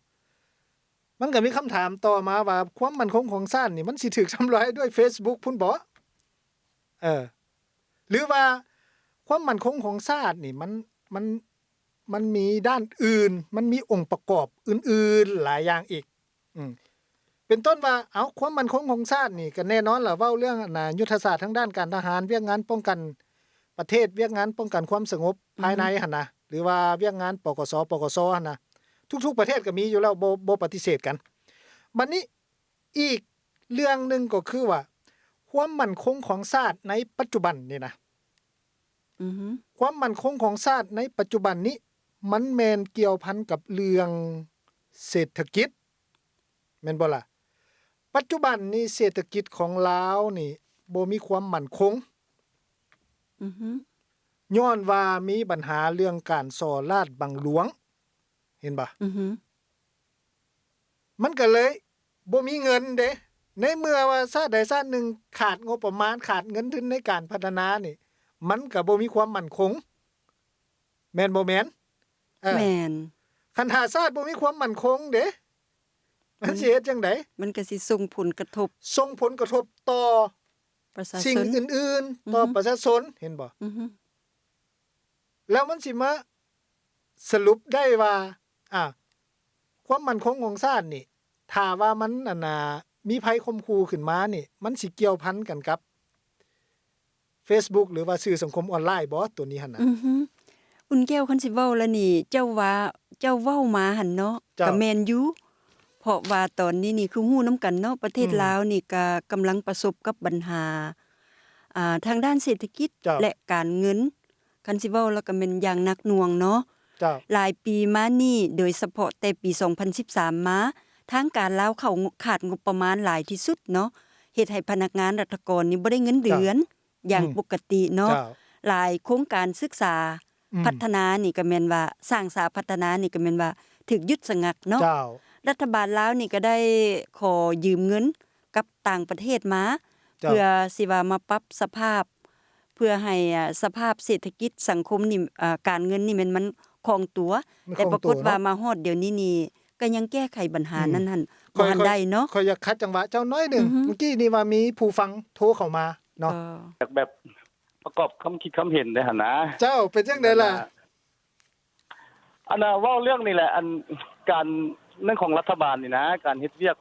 ມັນກະມີຄຳຖາມຕໍ່ມາວ່າ ຄວາມໝັ້ນຄົງຂອງຊາດນີ້ ມັນຊິຖືກທຳລາຍດ້ວຍເຟສບຸກພຸ້ນບໍ່? ເອີ ຫຼືວ່າຄວາມໝັ້ນຄົງຂອງຊາດນີ້ ມັນ ມັນ ມັນມີດ້ານອື່ນ ມັນມີອົງປະກອບອື່ນໆຫຼາຍຢ່າງອີກ. ອືມ ເປັນຕົ້ນວ່າ ເອົ້າ ຄວາມໝັ້ນຄົງຂອງຊາດນີ້ ກະແນ່ນອນລະ ເວົ້າເລື່ອງ ອັນນ່າ ຍຸດທະສາດທາງດ້ານການທະຫານ, ວຽກງານປ້ອງກັນປະເທດ, ວຽກງານປ້ອງກັນຄວາມສະຫງົບ ອືຮຶ ພາຍໃນຫັ້ນນະ ຫຼືວ່າວຽກງານ ປກສ ປກສ ຫັ້ນນະ ທຸກໆປະເທດກະມີຢູ່ແລ້ວ ບໍ່ ບໍ່ປະຕິເສດກັນ. ບັດນີ້ ອີກເລື່ອງໜຶ່ງກໍຄືວ່າ ຄວາມໝັ້ນຄົງຂອງຊາດໃນປັດຈຸບັນນີ້ນະ ອືຮຶ ຄວາມໝັ້ນຄົງຂອງຊາດໃນປັດຈຸບັນນີ້ ມັນແມ່ນກ່ຽວພັນກັບເລື່ອງເສດຖະກິດ ແມ່ນບໍ່ລະ? ປັດຈຸບັນນີ້ເສດຖະກິດຂອງລາວນີ້ບໍ່ມີຄວາມໝັ້ນຄົງ ອືຮຶ ຍ້ອນວ່າມີບັນຫາເລື່ອງການສໍ້ລາດບັງຫຼວງ ເຫັນບໍ່? ອືຮຶ ມັນກະເລີຍບໍ່ມີເງິນເດ້ ໃນເມື່ອວ່າຊາດໃດຊາດໜຶ່ງຂາດງົບປະມານ ຂາດເງິນທຶນໃນການພັດທະນານີ້ ມັນກະບໍ່ມີຄວາມໝັ້ນຄົງ ແມ່ນບໍ່ແມ່ນ? ເອີ ແມ່ນ. ຄັນຖ້າຊາດບໍ່ມີຄວາມໝັ້ນຄົງເດ້ ມັນ ມັນຊິເຮັດຈັ່ງໃດ? ມັນກະຊິສົ່ງຜົນກະທົບ ສົ່ງຜົນກະທົບຕໍ່ປະຊາຊົນ ສິ່ງອື່ນໆ ອືຮຶ ຕໍ່ປະຊາຊົນ ເຫັນບໍ່? ອືຮຶ ແລ້ວມັນຊິມາສະຫຼຸບໄດ້ວ່າ ອ່າ ຄວາມໝັ້ນຄົງຂອງຊາດນີ້ ຖ້າວ່າມັນ ອັນນ່າ ມີໄພຂົ່ມຂູ່ຂຶ້ນມານີ້ ມັນຊິກ່ຽວພັນກັນກັບເຟສບຸກ ຫຼືວ່າສື່ສັງຄົມອອນລາຍບໍ່ ໂຕນີ້ຫັ້ນນະ? ອືຮຶ ອຸ່ນແກ້ວ ຄັນຊິເວົ້າລະນີ້ ເຈົ້າວ່າ ເຈົ້າເວົ້າມາຫັ້ນເນາະ ເຈົ້າ ກະແມ່ນຢູ່ ເພາະວ່າຕອນນີ້ນີ້ຄືຮູ້ນຳກັນເນາະ ປະເທດ ອືມ ລາວນີ້ກະກຳລັງປະສົບກັບບັນຫາ ອ່າ ທາງດ້ານເສດຖະກິດ ເຈົ້າ ແລະ ການເງິນ ຄັນຊິເວົ້າແລ້ວກະແມ່ນຢ່າງໜັກໜ່ວງເນາະ ເຈົ້າ ຫຼາຍປີມານີ້ ໂດຍສະເພາະແຕ່ປີສອງພັນສິບສາມມາ ທາງການລາວເຂົາຂາດງົບປະມານຫຼາຍທີ່ສຸດເນາະ ເຮັດໃຫ້ພະນັກງານລັດຖະກອນນີ້ບໍ່ໄດ້ເງິນເດືອນ ເຈົ້າ ຢ່າງ ອືມ ປົກກະຕິເນາະ ເຈົ້າ ຫຼາຍໂຄງການສຶກສາ ອືມ ພັດທະນານີ້ກະແມ່ນວ່າ ສ້າງສາພັດທະນານີ້ກະແມ່ນວ່າຖືກຢຸດຊະງັກເນາະ ເຈົ້າ ລັດຖະບານລາວນີ້ກະໄດ້ຂໍຢືມເງິນກັບຕ່າງປະເທດມາ ເຈົ້າ ເພື່ອຊິວ່າມາປັບສະພາບ ເພື່ອໃຫ້ ອ່າ ສະພາບເສດຖະກິດສັງຄົມນີ້ ອ່າ ການເງິນນີ້ແມ່ນມັນຄ່ອງຕົວ ມັນຄ່ອງຕົວເນາະ ແຕ່ປາກົດວ່າມາຮອດດຽວນີ້ນີ້ ກະຍັງແກ້ໄຂບັນຫາ ອືມ ນັ້ນຫັ້ນ ບໍ່ທັນໄດ້ເນາະ ຂ້ອຍ ຂ້ອຍຢາກຂັດຈັງຫວະເຈົ້າໜ້ອຍໜຶ່ງ ອືຮຶ ເມື່ອກີ້ນີ້ວ່າມີຜູ້ຟັງໂທເຂົ້າມາເນາະ ເອີ ຢາກແບບປະກອບຄຳຄິດຄຳເຫັນໄດ້ຫັ້ນນະ ເຈົ້າ ເປັນຈັ່ງໃດລະ? ອັນນ່າ ເວົ້າເລື່ອງນີ້ແຫຼະ ອັນ ການນັ້ນຂອງລັດຖະບານນີ້ນະ ການເຮັດວຽກ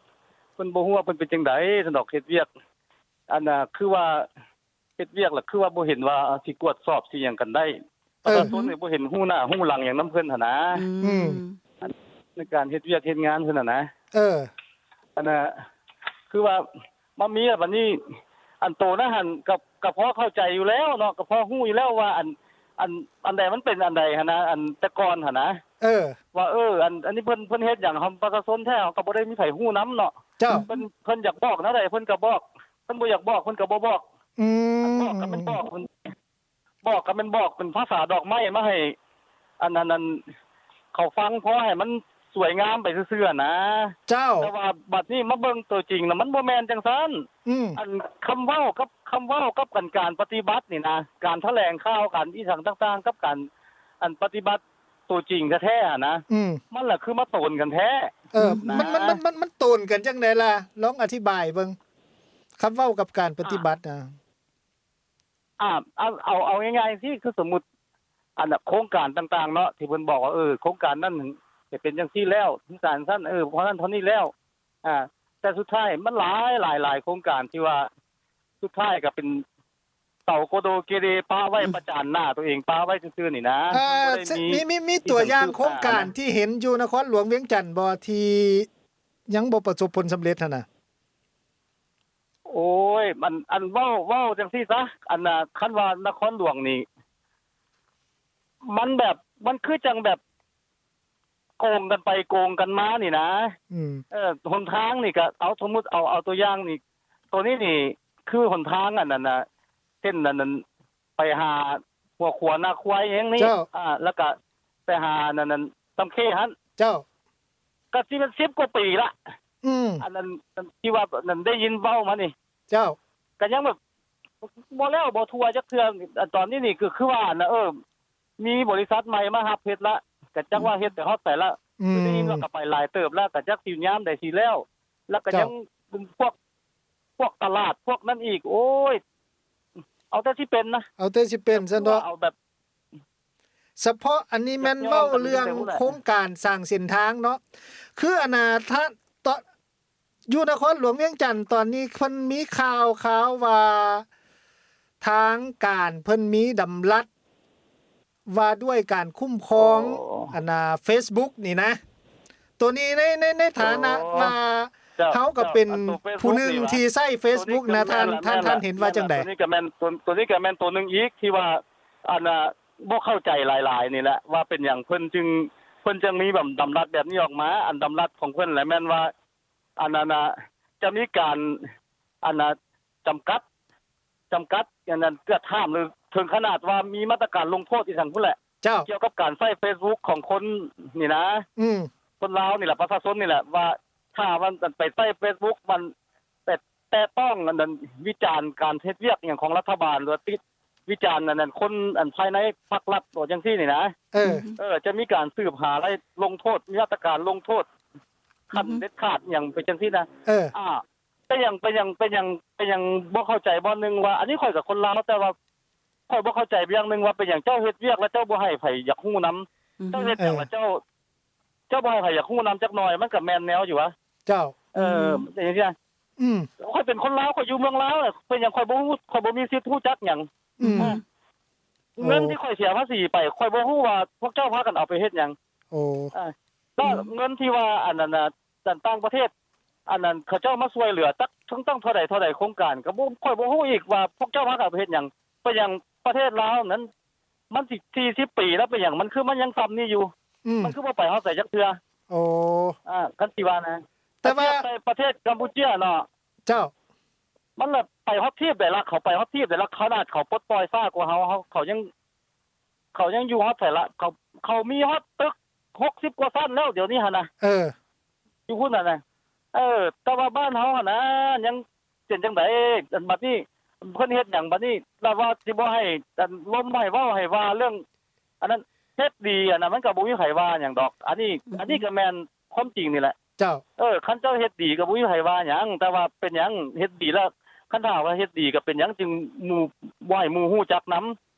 ເພິ່ນບໍ່ຮູ້ວ່າເພິ່ນເປັນຈັ່ງໃດຊັ້ນດອກ ເຮັດວຽກ ອັນນ່າ ຄືວ່າເຮັດວຽກລະຄືວ່າບໍ່ເຫັນວ່າຊິກວດສອບຊິຫຍັງກັນໄດ້ ເອີ ປະຊາຊົນນີ້ບໍ່ເຫັນຮູ້ໜ້າຮູ້ຫຼັງຫຍັງນຳເພິ່ນຫັ້ນນະ ອືມ ໃນການເຮັດວຽກເຮັດງານເພິ່ນຫັ້ນນະ ເອີ ອັນນ່າ ຄືວ່າມາມີລະບັດນີ້ ອັນໂຕນັ້ນຫັ້ນ ກະ ກະພໍເຂົ້າໃຈຢູ່ແລ້ວເນາະ ກະພໍຮູ້ຢູ່ແລ້ວວ່າ ອັນ ອັນ ອັນໃດມັນເປັນອັນໃດຫັ້ນນະ ອັນແຕ່ກ່ອນຫັ້ນນະ ເອີ ວ່າ ເອີ ອັນ ອັນນີ້ເພິ່ນ ເພິ່ນເຮັດຫຍັງ ປະຊາຊົນແທ້ເຮົາກະບໍ່ໄດ້ມີໃຜຮູ້ນຳເນາະ ເຈົ້າ ເພິ່ນ ເພິ່ນຢາກບອກແນວໃດເພິ່ນກະບອກ ເພິ່ນບໍ່ຢາກບອກເພິ່ນກະບໍ່ບອກ ອືມ ອັນບອກກະແມ່ນບອກ ບອກກະແມ່ນບອກເປັນພາສາດອກໄມ້ມາໃຫ້ ອັນ ອັນ ອັນ ເຂົາຟັງ ພໍໃຫ້ມັນສວຍງາມໄປຊື່ໆຫັ້ນນະ ເຈົ້າ ແຕ່ວ່າບັດນີ້ມາເບິ່ງໂຕຈິງລະມັນບໍ່ແມ່ນຈັ່ງຊັ້ນ ອືມ ອັນຄຳເວົ້າກັບ ຄຳເວົ້າກັບການ ການປະຕິບັດນີ້ນະ ການຖະແຫຼງຂ່າວ ການອີ່ຫຍັງຕ່າງໆ ກັບການ ອັນປະຕິບັດໂຕຈິງແທ້ໆຫັ້ນນະ ອືມ ມັນລະຄືມາໂຕນກັນແທ້ ເອີ ນະ ມັນ ມັນ ມັນ ມັນ ມັນໂຕນກັນຈັ່ງໃດລະ? ລອງອະທິບາຍເບິ່ງ ຄຳເວົ້າກັບການປະຕິບັດນະ ອ່າ ເອົາ ເອົາ ເອົາງ່າຍໆຊີ້ ຄືສົມມຸດ ອັນ ໂຄງການຕ່າງໆເນາະ ທີ່ເພິ່ນບອກວ່າ ເອີ ໂຄງການນັ້ນຈະເປັນຈັ່ງຊີ້ແລ້ວ ໂຄງການຊັ້ນ ເອີ ເທົ່ານັ້ນເທົ່ານີ້ແລ້ວ ອ່າ ແຕ່ສຸດທ້າຍມັນຫຼາຍ ຫຼາຍ ຫຼາຍໂຄງການທີ່ວ່າ ສຸດທ້າຍກະເປັນ ເຕົາໂກໂດເກເຣປະໄວ້ ອືມ ປະຈານໜ້າຕົວເອງ ປະໄວ້ຊື່ໆນີ້ນະ. ເອີ ມັນບໍ່ໄດ້ມີ ມີ ມີ ມີຕົວຢ່າງໂຄງການທີ່ເຫັນຢູ່ນະຄອນຫຼວງວຽງຈັນບໍ່ ທີ່ຍັງບໍ່ປະສົບຜົນສຳເລັດຫັ້ນນະ? ໂອ້ຍ ມັນ ອັນເວົ້າ ເວົ້າຈັ່ງຊີ້ຊະ ອັນນ່າ ຄັນວ່ານະຄອນຫຼວງນີ້ ມັນແບບ ມັນຄືຈັ່ງແບບ ໂກງກັນໄປໂກງກັນມານີ້ນະ. ອືມ ເອີ ຫົນທາງນີ້ກະ ເອົາ ສົມມຸດເອົາ ເອົາຕົວຢ່າງນີ້ ໂຕນີ້ນີ້ຄືຫົນທາງອັນນັ້ນນະ ເສັ້ນອັນນັ້ນ ໄປຫາຫົວຂົວນາຄວາຍຫຍັງນີ້ ເຈົ້າ ອ່າ ແລ້ວກະໄປຫາອັນນັ້ນ ສຳເຂຫັ້ນ ເຈົ້າ ກະຊິແມ່ນສິບກວ່າປີລະ. ອືມ ອັນນັ້ນ ອັນທີ່ວ່ານັ້ນໄດ້ຍິນເວົ້າມານີ້ ເຈົ້າ ກະຍັງແບບບໍ່ແລ້ວບໍ່ທົ່ວຈັກເທື່ອ. ອັນຕອນນີ້ນີ້ຄື ຄືວ່າອັນນະ ເອີ ມີບໍລິສັດໃໝ່ມາຮັບເຮັດລະ ກະຈັກວ່າເຮັດໄປຮອດໃສລະ. ອືມ ຄືໄດ້ຍິນວ່າກະໄປຫຼາຍເຕີບລະ ກະຈັກຊິຍາມໃດຊິແລ້ວ ລະກະ ເຈົ້າ ຍັງພວກ ພວກຕະຫຼາດພວກນັ້ນອີກ ໂອ້ຍ ເອົາແຕ່ຊິເປັນນະ ເອົາແຕ່ຊິເປັນຊັ້ນເນາະ. ເອົາແບບ ສະເພາະອັນນີ້ແມ່ນເວົ້າເລື່ອງໂຄງການສ້າງເສັ້ນທາງເນາະ ຄືອັນນາ ຖ້າ ຕອນ ຢູ່ນະຄອນຫຼວງວຽງຈັນຕອນນີ້ ເພິ່ນມີຂ່າວ ຂ່າວວ່າທາງການເພິ່ນມີດຳລັດວ່າດ້ວຍການຄຸ້ມຄອງ ໂອ້ ອັນນາ ເຟສບຸກນີ້ນະ ໂຕນີ້ໃນ ໃນ ໃນຖານະ ໂອ້ ວ່າ ເຈົ້າ ເຮົາກໍເປັນ ເຈົ້າ ອັນໂຕເຟສບຸກ ຜູ້ໜຶ່ງ ນີ້ຫວາ ທີ່ໃຊ້ເຟສບຸກນະ ໂຕນີ້ກໍແມ່ນ ທ່ານ ລະ ແມ່ນ ທ່ານ ລະ ເຫັນວ່າຈັ່ງໃດ? ໂຕນີ້ກໍແມ່ນ ໂຕ ໂຕນີ້ກໍແມ່ນໂຕໜຶ່ງອີກທີ່ວ່າ ອັນນາ ບໍ່ເຂົ້າໃຈຫຼາຍໆນີ້ແຫຼະ ວ່າເປັນຫຍັງເພິ່ນຈຶ່ງ ເພິ່ນຈຶ່ງມີດຳລັດແບບນີ້ອອກມາ. ອັນດຳລັດຂອງເພິ່ນແຫຼະແມ່ນວ່າ ອັນນັ້ນນະ ຈະມີການ ອັນນະ ຈຳກັດ ຈຳກັດ ອັນນັ້ນ ກວດຫ້າມ ຫຼື ເຖິງຂະໜາດວ່າມີມາດຕະການລົງໂທດອີ່ຫຍັງພຸ້ນແຫຼະ ເຈົ້າ ກ່ຽວກັບການໃຊ້ເຟສບຸກຂອງຄົນນີ້ນະ. ອືມ ຄົນລາວນີ້ແຫຼະ ປະຊາຊົນນີ້ແຫຼະ ວ່າຖ້າວ່າໄປໃຊ້ເຟສບຸກ ມັນໄປແຕະຕ້ອງອັນນັ້ນ ວິຈານການເຮັດວຽກຫຍັງຂອງລັດຖະບານ ຫຼືວ່າຕິ ວິຈານອັນນັ້ນ ຄົນອັນພາຍໃນພັກລັດ ບໍ່ຈັ່ງຊີ້ນີ້ນະ. ເອີ ເອີ ຈະມີການສືບຫາໄລ່ລົງໂທດ ມີມາດຕະການລົງໂທດ ຂັ້ນ ອືຮຶ ເດັດຂາດຫຍັງໄປຈັ່ງຊີ້ນະ. ເອີ ອ່າ ເປັນຫຍັງ ເປັນຫຍັງ ເປັນຫຍັງ ເປັນຫຍັງບໍ່ເຂົ້າໃຈບ່ອນໜຶ່ງວ່າ ອັນນີ້ຂ້ອຍກໍຄົນລາວ ແຕ່ວ່າຂ້ອຍບໍ່ເຂົ້າໃຈຢ່າງໜຶ່ງວ່າ ເປັນຫຍັງເຈົ້າເຮັດວຽກແລ້ວເຈົ້າບໍ່ໃຫ້ໃຜຢາກຮູ້ນຳ? ອືຮຶ ເຈົ້າເຮັດຫຍັງແລ້ວເຈົ້າ ເຈົ້າບໍ່ໃຫ້ໃຜຢາກຮູ້ນຳຈັກໜ່ອຍ? ມັນກໍແມ່ນແນວຢູ່ຫວາ? ເຈົ້າ ເອີ ອືມ ເປັນຈັ່ງຊີ້ນະ. ອືມ ຂ້ອຍເປັນຄົນລາວ ຂ້ອຍຢູ່ເມືອງລາວ ເປັນຫຍັງຂ້ອຍບໍ່ຮູ້ ຂ້ອຍບໍ່ມີສິດຮູ້ຈັກຫຍັງ? ອືມ ອ່າ ເງິນທີ່ຂ້ອຍເສຍພາສີໄປ ຂ້ອຍບໍ່ຮູ້ວ່າພວກເຈົ້າພາກັນເອົາໄປເຮັດຫຍັງ. ໂອ້ ອ່າ ແລ້ວ ອືມ ເງິນທີ່ວ່າອັນນັ້ນນະ ຕ່າງປະເທດ ອັນນັ້ນ ເຂົາເຈົ້າມາຊ່ວຍເຫຼືອຈັກ ທັງ ຕັ້ງເທົ່າໃດເທົ່າໃດໂຄງການ ກໍບໍ່ ຂ້ອຍບໍ່ຮູ້ອີກວ່າພວກເຈົ້າພາກັນເອົາໄປເຮັດຫຍັງ. ເປັນຫຍັງປະເທດລາວນັ້ນ ມັນຊິສີ່ສິບປີແລ້ວ ເປັນຫຍັງມັນຄືມັນຍັງສ່ຳນີ້ຢູ່? ອືມ ມັນຄືບໍ່ໄປຮອດໃສຈັກເທື່ອ? ໂອ້ ອ່າ ຄັນຊິວ່ານະ ແຕ່ວ່າ ທຽບໃສ່ປະເທດກຳປູເຈຍເນາະ ເຈົ້າ ມັນລະໄປຮອດທີບໃດລະ ເຂົາໄປຮອດທີບໃດລະ ຂະໜາດເຂົາປົດປ່ອຍຊ້າກວ່າເຮົາ ເຂົາ ເຂົາຍັງ ເຂົາຍັງຢູ່ຮອດໃສລະ ເຂົາ ເຂົາມີຮອດຕຶກຫົກສິບກວ່າຊັ້ນແລ້ວດຽວນີ້ຫັ້ນນະ. ເອີ ຢູ່ພຸ້ນຫັ້ນນະ ເອີ ແຕ່ວ່າບ້ານເຮົາຫັ້ນນະ ຍັງເປັນຈັ່ງໃດ? ອັນບັດນີ້ເພິ່ນເຮັດຫຍັງບັດນີ້? ລະວ່າຊິບໍ່ໃຫ້ ອັນ ລົມໃຫ້ເວົ້າໃຫ້ວ່າເລື່ອງ ອັນນັ້ນ ເຮັດດີ ອັນນັ້ນມັນກໍບໍ່ມີໃຜວ່າຫຍັງດອກ. ອັນນີ້ ອືຮຶ ອັນນີ້ກໍແມ່ນຄວາມຈິງນີ້ແຫຼະ. ເຈົ້າ ເອີ ຄັນເຈົ້າເຮັດດີກໍບໍ່ມີໃຜວ່າຫຍັງ ແຕ່ວ່າເປັນຫຍັງເຮັດດີແລ້ວ ຄັນຖ້າວ່າເຮັດດີກໍເປັນຫຍັງຈຶ່ງໝູ່ ບໍ່ໃຫ້ໝູ່ຮູ້ຈັກນຳ?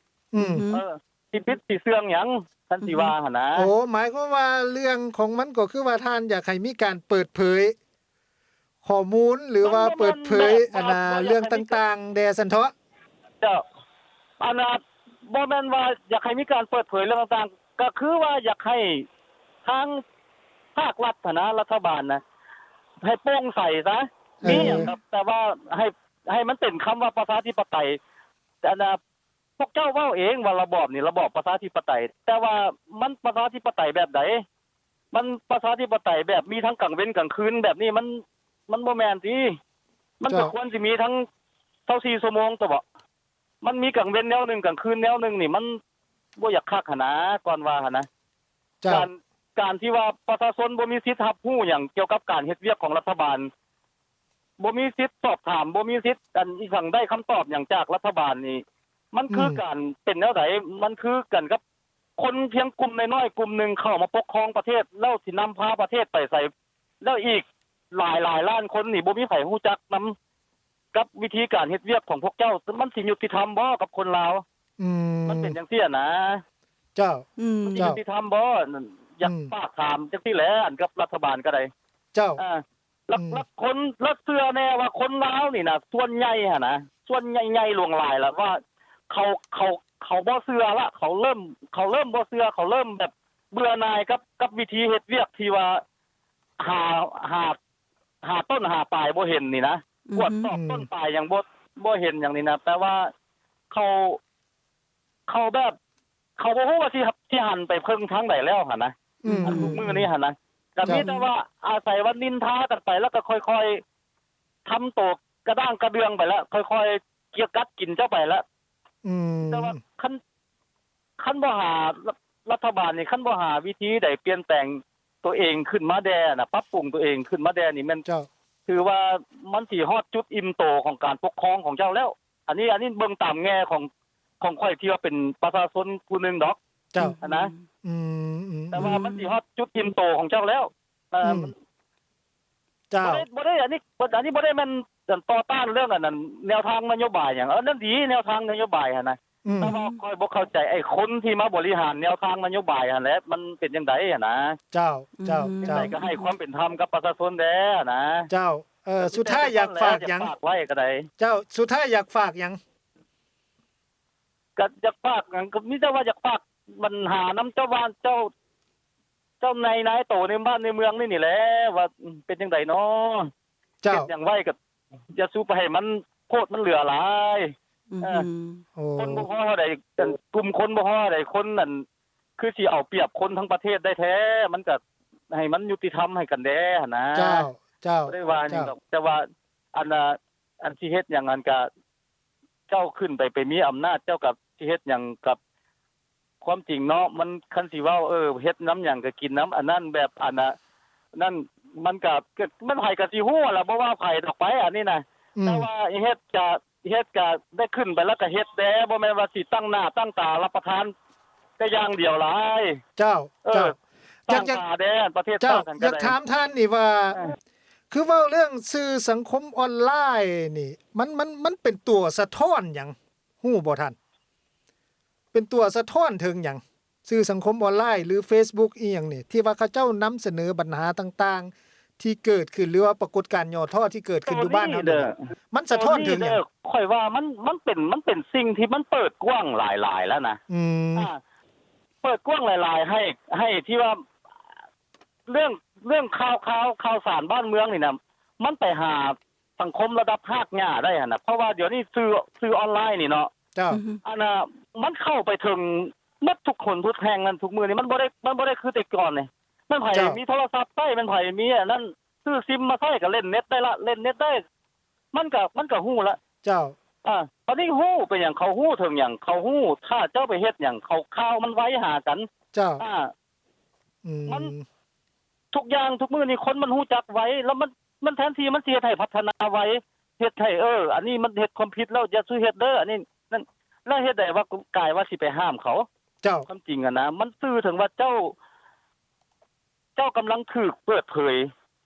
ອືມ ອືຮຶ ເອີ ຊິປິດຊິເຊື່ອງຫຍັງ ຄັນຊິວ່າ ອືຮຶ ຫັ້ນນະ. ໂອ້ ໝາຍຄວາມວ່າເລື່ອງຂອງມັນກໍຄືວ່າທ່ານຢາກໃຫ້ມີການເປີດເຜີຍຂໍ້ມູນ ຫຼືວ່າເປີດເຜີຍ ອັນນ່າ ເລື່ອງຕ່າງໆແດ່ຊັ້ນເຖາະ? ເຈົ້າ ອັນນ່າ ບໍ່ແມ່ນວ່າຢາກໃຫ້ມີການເປີດເຜີຍເລື່ອງຕ່າງໆ ກໍຄືວ່າຢາກໃຫ້ທາງພາກລັດຫັ້ນນະ ລັດຖະບານນະ ໃຫ້ໂປ່ງໃສຊະ ເອີ ມີຫຍັງກໍ ແຕ່ວ່າໃຫ້ ໃຫ້ມັນເປັນຄຳວ່າປະຊາທິປະໄຕ ອັນນ່າ ພວກເຈົ້າເວົ້າເອງວ່າລະບອບນີ້ລະບອບປະຊາທິປະໄຕ ແຕ່ວ່າມັນປະຊາທິປະໄຕແບບໃດ? ມັນປະຊາທິປະໄຕແບບມີທັງກາງເວັນກາງຄືນແບບນີ້ ມັນ ມັນບໍ່ແມ່ນຕິ? ມັນກໍ ເຈົ້າ ຄວນຊິມີທັງຊາວສີ່ຊົ່ວໂມງຕົວະ ມັນມີກາງເວັນແນວໜຶ່ງ ກາງຄືນແນວໜຶ່ງນີ້ ມັນບໍ່ຢາກຄັກຫັ້ນນາ ກ່ອນວ່າຫັ້ນນາ. ເຈົ້າ ການ ການທີ່ວ່າປະຊາຊົນບໍ່ມີສິດຮັບຮູ້ຫຍັງກ່ຽວກັບການເຮັດວຽກຂອງລັດຖະບານ ບໍ່ມີສິດສອບຖາມ ບໍ່ມີສິດ ອັນ ອີ່ຫຍັງ ໄດ້ຄຳຕອບຫຍັງຈາກລັດຖະບານນີ້ ມັນຄື ອືມ ການເປັນແນວໃດ? ມັນຄືກັນກັບຄົນພຽງກຸ່ມນ້ອຍໆກຸ່ມໜຶ່ງເຂົ້າມາປົກຄອງປະເທດ ແລ້ວຊິນຳພາປະເທດໄປໃສ? ແລ້ວອີກຫຼາຍໆລ້ານຄົນນີ້ ບໍ່ມີໃຜຮູ້ຈັກນຳ ກັບວິທີການເຮັດວຽກຂອງພວກເຈົ້າ ມັນຊິຍຸຕິທຳບໍ່ກັບຄົນລາວ? ອືມ ມັນເປັນຈັ່ງຊີ້ນະ. ເຈົ້າ ອືມ ມັນຊິ ເຈົ້າ ຍຸຕິທຳບໍ່? ຢາກ ອືມ ຝາກຖາມຈັ່ງຊີ້ແຫຼະ ອັນ ກັບລັດຖະບານກໍໄດ້. ເຈົ້າ ອ່າ ແລ້ວ ອືມ ແລ້ວຄົນ ແລ້ວເຊື່ອແນ່ວ່າຄົນລາວນີ້ນະ ສ່ວນໃຫຍ່ຫັ້ນນະ ສ່ວນໃຫຍ່ໆຫຼວງຫຼາຍລະວ່າ ເຂົາ ເຂົາ ເຂົາບໍ່ເຊື່ອລະ ເຂົາເລີ່ມ ເຂົາເລີ່ມບໍ່ເຊື່ອ ເຂົາເລີ່ມແບບເບື່ອໜ່າຍກັບ ກັບວິທີເຮັດວຽກທີ່ວ່າຫາ ຫາ ຫາຕົ້ນຫາປາຍບໍ່ເຫັນນີ້ນະ ອືຮຶ ກວດສອບ ອືມ ຕົ້ນປາຍຫຍັງບໍ່ ບໍ່ເຫັນຫຍັງນີ້ນະ ແປວ່າເຂົາ ເຂົາແບບ ເຂົາບໍ່ຮູ້ວ່າຊິ ຊິຫັນໄປເພິ່ງທາງໃດແລ້ວຫັ້ນນະ ອືມ ອັນທຸກມື້ນີ້ຫັ້ນນະ ກໍມີແຕ່ວ່າອາໄສວ່ານິນທາກັນໄປ ແລ້ວກໍຄ່ອຍໆ ທຳໂຕກະດ້າງກະເດື່ອງໄປລະ ຄ່ອຍໆ ກຽກກັດກິນເຈົ້າໄປລະ ອືມ ແຕ່ວ່າຄັນ ຄັນບໍ່ຫາ ລັດ ລັດຖະບານນີ້ ຄັນບໍ່ຫາວິທີໃດປ່ຽນແປງຕົວເອງຂຶ້ນມາແດ່ນະ ປັບປຸງຕົວເອງຂຶ້ນມາແດ່ນີ້ ແມ່ນ ເຈົ້າ ຖືວ່າມັນຊິຮອດຈຸດອີ່ມໂຕຂອງການປົກຄອງຂອງເຈົ້າແລ້ວ ອັນນີ້ ອັນນີ້ເບິ່ງຕາມແງ່ຂອງ ຂອງຂ້ອຍທີ່ວ່າເປັນປະຊາຊົນຜູ້ໜຶ່ງດອກ ເຈົ້າ ຫັ້ນນະ ອືມໆ ແຕ່ວ່າມັນຊິຮອດຈຸດອີ່ມໂຕຂອງເຈົ້າແລ້ວ ເອີ ອືມ ມັນ ເຈົ້າ ບໍ່ໄດ້ ບໍ່ໄດ້ ອັນນີ້ ອັນນີ້ບໍ່ໄດ້ແມ່ນ ອັນ ຕໍ່ຕ້ານເລື່ອງ ອັນນັ້ນ ແນວທາງນະໂຍບາຍຫຍັງ ເອີ ນັ້ນດີ ແນວທາງນະໂຍບາຍຫັ້ນນະ ອືມ ແຕ່ວ່າຂ້ອຍບໍ່ເຂົ້າໃຈ ໄອ້ຄົນທີ່ມາບໍລິຫານແນວທາງນະໂຍບາຍຫັ້ນແຫຼະ ມັນເປັນຈັ່ງໃດຫັ້ນນະ ເຈົ້າ ເຈົ້າ ອືມ ເຈົ້າ ຈັ່ງໃດກໍໃຫ້ຄວາມເປັນທຳກັບປະຊາຊົນແດ່ຫັ້ນນະ ເຈົ້າ ເອີ ສຸດທ້າຍຢາກຝາກຫຍັງ ຢາກຝາກໄວ້ກໍໄດ້ ເຈົ້າ ສຸດທ້າຍຢາກຝາກຫຍັງ ກໍຢາກຝາກຫຍັງ ກໍມີແຕ່ວ່າຢາກຝາກບັນຫານຳເຈົ້າບ້ານ ເຈົ້າ ເຈົ້ານາຍ ນາຍໂຕໃນບ້ານໃນເມືອງນີ້ນີ້ແຫຼະ ວ່າເປັນຈັ່ງໃດນໍ ເຈົ້າ ເຮັດຫຍັງໄວ້ກໍຢ່າສູ່ໄປໃຫ້ມັນໂພດມັນເຫຼືອຫຼາຍ ອືມ ເອີ ໂອ້ ຄົນບໍ່ພໍເທົ່າໃດ ກຸ່ມຄົນບໍ່ພໍເທົ່າໃດ ຄົນນັ້ນຄືຊິເອົາປຽບຄົນທັງປະເທດໄດ້ແທ້ ມັນກໍໃຫ້ມັນຍຸຕິທຳໃຫ້ກັນແດ່ຫັ້ນນະ ເຈົ້າ ເຈົ້າ ບໍ່ໄດ້ວ່າຫຍັງດອກ ເຈົ້າ ແຕ່ວ່າອັນນ່າ ອັນຊິເຮັດຫຍັງຫັ້ນກະ ເຈົ້າຂຶ້ນໄປ ໄປມີອຳນາດ ເຈົ້າກໍຊິເຮັດຫຍັງກັບ ຄວາມຈິງເນາະ ມັນ ຄັນຊິເວົ້າ ເອີ ເຮັດນຳຫຍັງກໍກິນນຳ ອັນນັ້ນ ແບບ ອັນນ່າ ນັ້ນ ມັນກໍ ມັນໃຜກໍຊິຮູ້ຫັ້ນລະ ບໍ່ວ່າໃຜດອກໄປ ອັນນີ້ນະ ອືມ ແຕ່ວ່າເຮັດກະ ເຮັດກະໄດ້ຂຶ້ນໄປແລ້ວກະເຮັດແດ່ ບໍ່ແມ່ນວ່າຊິຕັ້ງໜ້າຕັ້ງຕາຮັບປະທານແຕ່ຢ່າງດຽວຫຼາຍ ເຈົ້າ ເອີ ເຈົ້າ ຕັ້ງຕາແດ່ ປະເທດຊາດ ຢາກ ຢາກຖາມທ່ານນີ້ວ່າ ເອີ ຄືເວົ້າເລື່ອງສື່ສັງຄົມອອນລາຍນີ້ ມັນ ມັນ ມັນເປັນຕົວສະທ້ອນຫຍັງ ຮູ້ບໍ່ທ່ານ? ເປັນຕົວສະທ້ອນເຖິງຫຍັງ? ສື່ສັງຄົມອອນລາຍ ຫຼື ເຟສບຸກ ອີ່ຫຍັງນີ້ ທີ່ວ່າເຂົາເຈົ້ານຳສະເໜີບັນຫາຕ່າງໆ ທີ່ເກີດຂຶ້ນ ຫຼືວ່າປາກົດການຫຍໍ້ທໍ້ທີ່ເກີດຂຶ້ນຢູ່ບ້ານເຮົານີ້ ມັນສະທ້ອນເຖິງຫຍັງ? ຂ້ອຍວ່າມັນ ມັນເປັນ ມັນເປັນສິ່ງທີ່ມັນເປີດກວ້າງຫຼາຍໆແລ້ວນະ ອືມ ອ່າ ເປີດກວ້າງຫຼາຍໆ ໃຫ້ ໃຫ້ທີ່ວ່າ ເລື່ອງ ເລື່ອງຂ່າວ ຂ່າວ ຂ່າວສານບ້ານເມືອງນີ້ນະ ມັນໄປຫາສັງຄົມລະດັບຮາກຫຍ້າໄດ້ຫັ້ນນະ ເພາະວ່າດຽວນີ້ສື່ ສື່ອອນລາຍນີ້ເນາະ ເຈົ້າ ອືຮຶ ອັນນ່າ ມັນເຂົ້າໄປເຖິງໝົດທຸກຄົນທຸກແຫ່ງນັ້ນ ທຸກມື້ນີ້ມັນບໍ່ໄດ້ ມັນບໍ່ໄດ້ຄືແຕ່ກ່ອນນີ້ ແມ່ນໃຜ ເຈົ້າ ມີໂທລະສັບໃຊ້ ແມ່ນໃຜມີອັນນັ້ນ ຊື້ຊິມມາໃຊ້ກໍເລ່ນເນັດໄດ້ລະ ເລ່ນເນັດໄດ້ ມັນກໍ ມັນກໍຮູ້ລະ ເຈົ້າ ອ່າ ບາດນີ້ຮູ້ເປັນຫຍັງ ເຂົາຮູ້ເຖິງຫຍັງ ເຂົາຮູ້ ຖ້າເຈົ້າໄປເຮັດຫຍັງ ເຂົາ ຂ່າວມັນໄວຫາກັນ ເຈົ້າ ອ່າ ອືມ ມັນ ທຸກຢ່າງທຸກມື້ນີ້ຄົນມັນຮູ້ຈັກໄວ ແລ້ວມັນ ມັນແທນທີ່ມັນຊິເຮັດໃຫ້ພັດທະນາໄວ ເຮັດໃຫ້ ເອີ ອັນນີ້ມັນເຮັດຄວາມຜິດແລ້ວ ຢ່າສູ່ເຮັດເດີ ອັນນີ້ນັ້ນ ແລ້ວເຮັດໃດວ່າກາຍວ່າຊິໄປຫ້າມເຂົາ ເຈົ້າ ຄວາມຈິງຫັ້ນນະ ມັນສື່ເຖິງວ່າເຈົ້າ ເຈົ້າກຳລັງຖືກເປີດເຜີຍ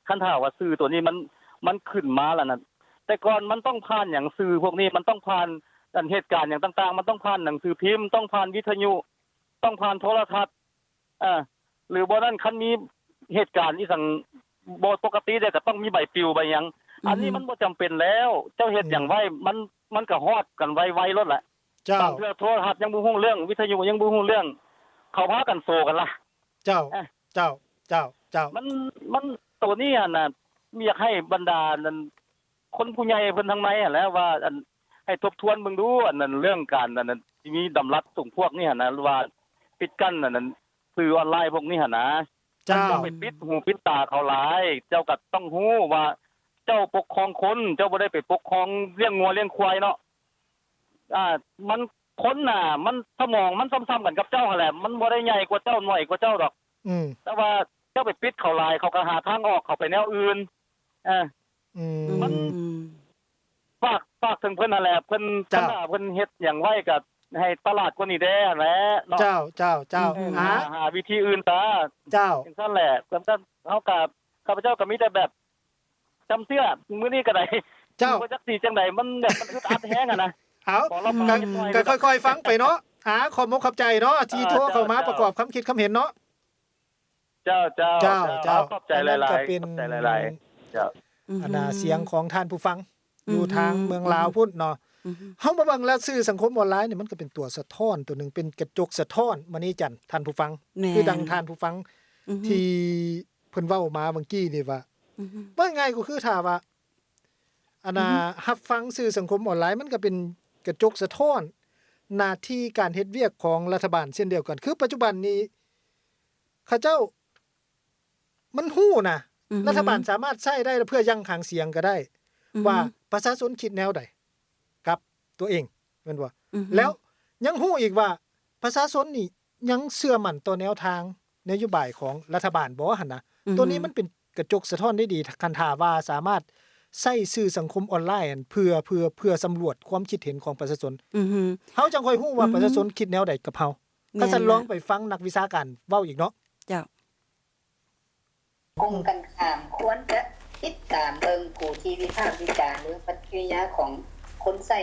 ຄັນຖ້າວ່າສື່ໂຕນີ້ມັນ ມັນຂຶ້ນມາແລ້ວນັ້ນ ແຕ່ກ່ອນມັນຕ້ອງຜ່ານຫຍັງ ສື່ພວກນີ້ມັນຕ້ອງຜ່ານ ອັນເຫດການຫຍັງຕ່າງໆ ມັນຕ້ອງຜ່ານໜັງສືພິມ ຕ້ອງຜ່ານວິທະຍຸ ຕ້ອງຜ່ານໂທລະທັດ ເອີ ຫຼືບໍ່ນັ້ນຄັນມີເຫດການອີ່ຫຍັງບໍ່ປົກກະຕິແດ່ ກໍຕ້ອງມີໃບປິວໃບຫຍັງ ອືມ ອັນນີ້ມັນບໍ່ຈຳເປັນແລ້ວ ເຈົ້າເຮັດຫຍັງໄວ້ ອືມ ມັນ ມັນກໍຮອດກັນໄວໆໂລດລະ ເຈົ້າ ບາງເທື່ອໂທລະທັດຍັງບໍ່ຮູ້ເລື່ອງ ວິທະຍຸຍັງບໍ່ຮູ້ເລື່ອງ ເຂົາພາກັນໂຊກັນລະ ເຈົ້າ ເອີ ເຈົ້າ ເຈົ້າ ເຈົ້າ ມັນ ມັນ ໂຕນີ້ຫັ້ນນະ ຢາກໃຫ້ບັນດາອັນ ຄົນຜູ້ໃຫຍ່ເພິ່ນທາງໃນຫັ້ນແຫຼະວ່າ ອັນ ໃຫ້ທົບທວນເບິ່ງດູ ອັນນັ້ນ ເລື່ອງການ ອັນນັ້ນ ທີ່ມີດຳລັດສົງພວກນີ້ຫັ້ນນະ ຫຼືວ່າປິດກັ້ນ ອັນນັ້ນ ສື່ອອນລາຍພວກນີ້ຫັ້ນນະ ເຈົ້າ ເຈົ້າໄປປິດຫູປິດຕາເຂົາຫຼາຍ ເຈົ້າກໍຕ້ອງຮູ້ວ່າ ເຈົ້າປົກຄອງຄົນ ເຈົ້າບໍ່ໄດ້ໄປປົກຄອງລ້ຽງງົວລ້ຽງຄວາຍເນາະ ອ່າ ມັນ ຄົນນະ ມັນ ສະໝອງມັນສ່ຳໆກັນກັບເຈົ້າຫັ້ນແຫຼະ ມັນບໍ່ໄດ້ໃຫຍ່ກວ່າເຈົ້າ ໜ້ອຍກວ່າເຈົ້າດອກ ອືມ ແຕ່ວ່າເຈົ້າໄປປິດເຂົາຫຼາຍ ເຂົາກໍຫາທາງອອກເຂົາໄປແນວອື່ນ ເອີ ອືມ ມັນ ອືມ ຝາກ ຝາກເຖິງເພິ່ນຫັ້ນແຫຼະ ເພິ່ນ ເຈົ້າ ຄັນວ່າເພິ່ນເຮັດຫຍັງໄວ້ກໍໃຫ້ຕະຫຼາດກວ່ານີ້ແດ່ຫັ້ນແຫຼະເນາະ ເຈົ້າ ເຈົ້າ ເຈົ້າ ອືມ ຫາ ຫາວິທີອື່ນຊະ ເຈົ້າ ຈັ່ງຊັ້ນແຫຼະ ຈັ່ງຊັ້ນເຮົາກໍ ຂ້າພະເຈົ້າກໍມີແຕ່ແບບ ຈຳເຊື່ອ ມື້ນີ້ກໍໄດ້ ເຈົ້າ ບໍ່ຈັກຊິຈັ່ງໃດ ມັນແບບ ມັນອຶດອັດແຮງຫັ້ນນະ ເອົາ ກໍ ກໍຄ່ອຍໆຟັງໄປເນາະ ອາ ຂອບອົກຂອບໃຈເນາະ ທີ່ໂທເຂົ້າມາປະກອບຄຳຄິດຄຳເຫັນເນາະ ເຈົ້າ ເຈົ້າ ເຈົ້າ ເຈົ້າ ເຈົ້າ ຂອບໃຈຫຼາຍໆ ຂອບໃຈຫຼາຍໆ ເຈົ້າ ອືມ ອັນນ່າ ສຽງຂອງທ່ານຜູ້ຟັງ ອືມ ຢູ່ທາງເມືອງລາວພຸ້ນເນາະ ອືຮຶ ເຮົາມາເບິ່ງແລ້ວ ສື່ສັງຄົມອອນລາຍນີ້ ມັນກໍເປັນຕົວສະທ້ອນຕົວໜຶ່ງ ເປັນກະຈົກສະທ້ອນ ມະນີຈັນ ທ່ານຜູ້ຟັງ ແມ່ນ ຄືດັ່ງທ່ານຜູ້ຟັງ ອືຮຶ ທີ່ເພິ່ນເວົ້າມາເມື່ອກີ້ນີ້ວ່າ ອືຮຶ ເວົ້າງ່າຍກໍຄືຖ້າວ່າ ອັນນ່າ ອືຮຶ ຮັບຟັງສື່ສັງຄົມອອນລາຍ ມັນກໍເປັນກະຈົກສະທ້ອນໜ້າທີ່ການເຮັດວຽກຂອງລັດຖະບານເຊັ່ນດຽວກັນ. ຄືປັດຈຸບັນນີ້ ເຂົາເຈົ້າ ມັນຮູ້ນະ ອືຮຶ ລັດຖະບານສາມາດໃຊ້ໄດ້ເພື່ອຢັ້ງຫາງສຽງກໍໄດ້ ອືຮຶ ວ່າປະຊາຊົນຄິດແນວໃດກັບຕົວເອງ ແມ່ນບໍ່? ອືຮຶ ແລ້ວຍັງຮູ້ອີກວ່າປະຊາຊົນນີ້ຍັງເຊື່ອໝັ້ນຕໍ່ແນວທາງນະໂຍບາຍຂອງລັດຖະບານບໍ່ຫັ້ນນະ? ອືຮຶ ຕົວນີ້ມັນເປັນກະຈົກສະທ້ອນໄດ້ດີ ຄັນຖ້າວ່າສາມາດໃຊ້ສື່ສັງຄົມອອນລາຍຫັ້ນ ເພື່ອ ເພື່ອ ເພື່ອສຳຫຼວດຄວາມຄິດເຫັນຂອງປະຊາຊົນ ອືຮຶ ເຮົາຈັ່ງຄ່ອຍຮູ້ວ່າ ອືຮຶ ປະຊາຊົນຄິດແນວໃດກັບເຮົາ. ແມ່ນ ຄັນຊັ້ນລອງໄປຟັງນັກວິຊາການເວົ້າອີກເນາະ. ເຈົ້າ. ກົງກັນຂ້າມ ຄວນຈະຕິດຕາມເບິ່ງຜູ້ທີ່ວິພາກວິຈານ ຫຼື ປະກິລິຍາຂອງຄົນໃຊ້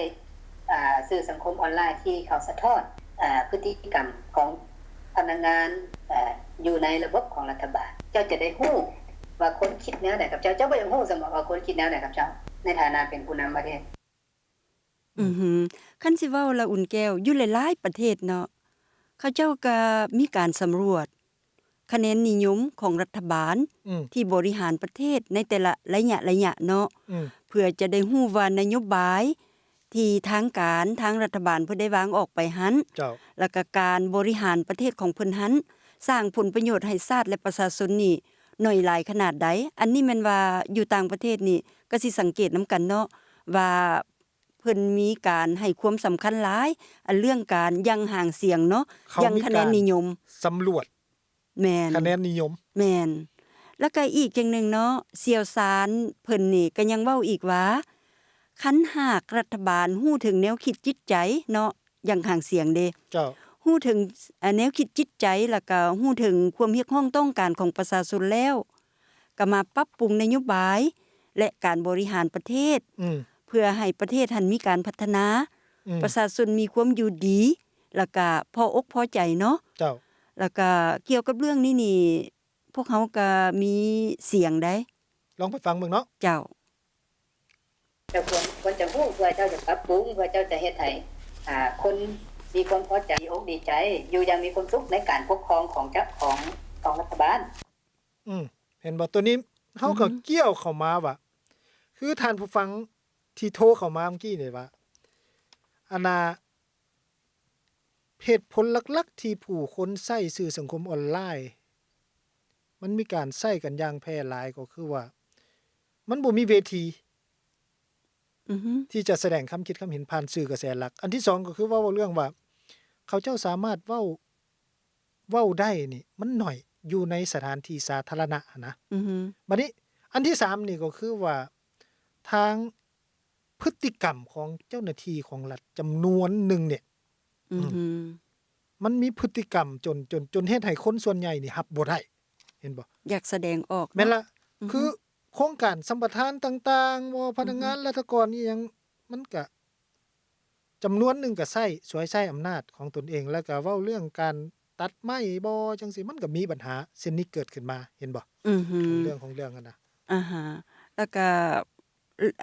ອາ ສື່ສັງຄົມອອນລາຍທີ່ເຂົາສະທ້ອນ ອາ ພຶດຕິກຳຂອງພະນັກງານ ອາ ຢູ່ໃນລະບົບຂອງລັດຖະບານ. ເຈົ້າຈະໄດ້ຮູ້ວ່າຄົນຄິດແນວໃດກັບເຈົ້າ. ເຈົ້າບໍ່ຢາກຮູ້ຊັ້ນບໍວ່າຄົນຄິດແນວໃດກັບເຈົ້າ ໃນຖານະເປັນຜູ້ນຳປະເທດ? ອືມ ອືມ ຄັນຊິເວົ້າລະອຸ່ນແກ້ວ ຢູ່ຫຼາຍໆປະເທດເນາະ ເຂົາເຈົ້າກະມີການສຳຫຼວດຄະແນນນິຍົມຂອງລັດຖະບານ ອືມ ທີ່ບໍລິຫານປະເທດໃນແຕ່ລະໄລຍະໆເນາະ ອືມ ເພື່ອຈະໄດ້ຮູ້ວ່ານະໂຍບາຍທີ່ທາງການ ທາງລັດຖະບານເພິ່ນໄດ້ວາງອອກໄປຫັ້ນ ເຈົ້າ ແລ້ວກະການບໍລິຫານປະເທດຂອງເພິ່ນຫັ້ນ ສ້າງຜົນປະໂຫຍດໃຫ້ຊາດ ແລະ ປະຊາຊົນນີ້ໜ້ອຍຫຼາຍຂະໜາດໃດ. ອັນນີ້ແມ່ນວ່າຢູ່ຕ່າງປະເທດນີ້ກະຊິສັງເກດນຳກັນເນາະ ວ່າ ເພິ່ນມີການໃຫ້ຄວາມສຳຄັນຫຼາຍ ອັນເລື່ອງການຢັ້ງຫາງສຽງເນາະ ເຂົາມີການ ຢັ້ງຄະແນນນິຍົມ ສຳຫຼວດ ແມ່ນ ຄະແນນນິຍົມ ແມ່ນ ແລ້ວກະອີກຢ່າງໜຶ່ງເນາະ ຊ່ຽວຊານເພິ່ນນີ້ກະຍັງເວົ້າອີກວ່າ ຄັນຫາກລັດຖະບານຮູ້ເຖິງແນວຄິດຈິດໃຈເນາະ ຢ່າງຫາງສຽງເດ້ ເຈົ້າ ຮູ້ເຖິງ ອາ ແນວຄິດຈິດໃຈ ແລ້ວກະຮູ້ເຖິງຄວາມຮຽກຮ້ອງຕ້ອງການຂອງປະຊາຊົນແລ້ວ ກະມາປັບປຸງນະໂຍບາຍ ແລະ ການບໍລິຫານປະເທດ ອືມ ເພື່ອໃຫ້ປະເທດຫັ້ນມີການພັດທະນາ ອືມ ປະຊາຊົນມີຄວາມຢູ່ດີ ແລ້ວກະພໍອົກພໍໃຈເນາະ ເຈົ້າ ແລ້ວກະກ່ຽວກັບເລື່ອງນີ້ນີ້ ພວກເຮົາກະມີສຽງໃດ ລອງໄປຟັງເບິ່ງເນາະ ເຈົ້າ. ເຈົ້າຄວນ ຄວນຈະຮູ້ ເພື່ອເຈົ້າຈະປັບປຸງ ເພື່ອເຈົ້າຈະເຮັດໃຫ້ ອາ ຄົນມີຄວາມພໍໃຈ ດີອົກດີໃຈ ຢູ່ຢ່າງມີຄວາມສຸກໃນການປົກຄອງຂອງເຈົ້າ ຂອງ ຂອງລັດຖະບານ. ອືມ ເຫັນບໍ່? ໂຕນີ້ເຮົາກໍ ອືມ ກ່ຽວເຂົ້າມາວ່າ ຄືທ່ານຜູ້ຟັງທີ່ໂທເຂົ້າມາເມື່ອກີ້ນີ້ວ່າ ອັນນ່າ ເຫດຜົນຫຼັກໆທີ່ຜູ້ຄົນໃຊ້ສື່ສັງຄົມອອນລາຍ ມັນມີການໃຊ້ກັນຢ່າງແຜ່ຫຼາຍ ກໍຄືວ່າ ມັນບໍ່ມີເວທີ ອືຮຶ ທີ່ຈະສະແດງຄຳຄິດຄຳເຫັນຜ່ານສື່ກະແສຫຼັກ. ອັນທີສອງກໍຄືເວົ້າເລື່ອງວ່າ ເຂົາເຈົ້າສາມາດເວົ້າ ເວົ້າໄດ້ນີ້ມັນໜ້ອຍ ຢູ່ໃນສະຖານທີ່ສາທາລະນະຫັ້ນນະ ອືຮຶ ບາດນີ້ອັນທີສາມນີ້ກໍຄືວ່າ ທາງ ພຶດຕິກຳຂອງເຈົ້າໜ້າທີ່ຂອງລັດຈຳນວນໜຶ່ງນີ້ ອືມ ອືມ ມັນມີພຶດຕິກຳຈົນ ຈົນ ຈົນເຮັດໃຫ້ຄົນສ່ວນໃຫຍ່ນີ້ຮັບບໍ່ໄດ້ ເຫັນບໍ່? ຢາກສະແດງອອກເນາະ ແມ່ນລະ ອືຮຶ ຄືໂຄງການສຳປະທານຕ່າງໆ ບໍ່ ອືຮຶ ພະນັກງານລັດຖະກອນອີ່ຫຍັງ ມັນກະຈຳນວນໜຶ່ງກະໃຊ້ ສວຍໃຊ້ອຳນາດຂອງຕົນເອງ ແລ້ວກະເວົ້າເລື່ອງການຕັດໄມ້ບໍ່ ຈັ່ງຊີ້ ມັນກະມີບັນຫາເຊັ່ນນີ້ເກີດຂຶ້ນມາ ເຫັນບໍ່? ອືຮຶ ເລື່ອງຂອງເລື່ອງຫັ້ນນະ ອາຮະ ແລ້ວກະ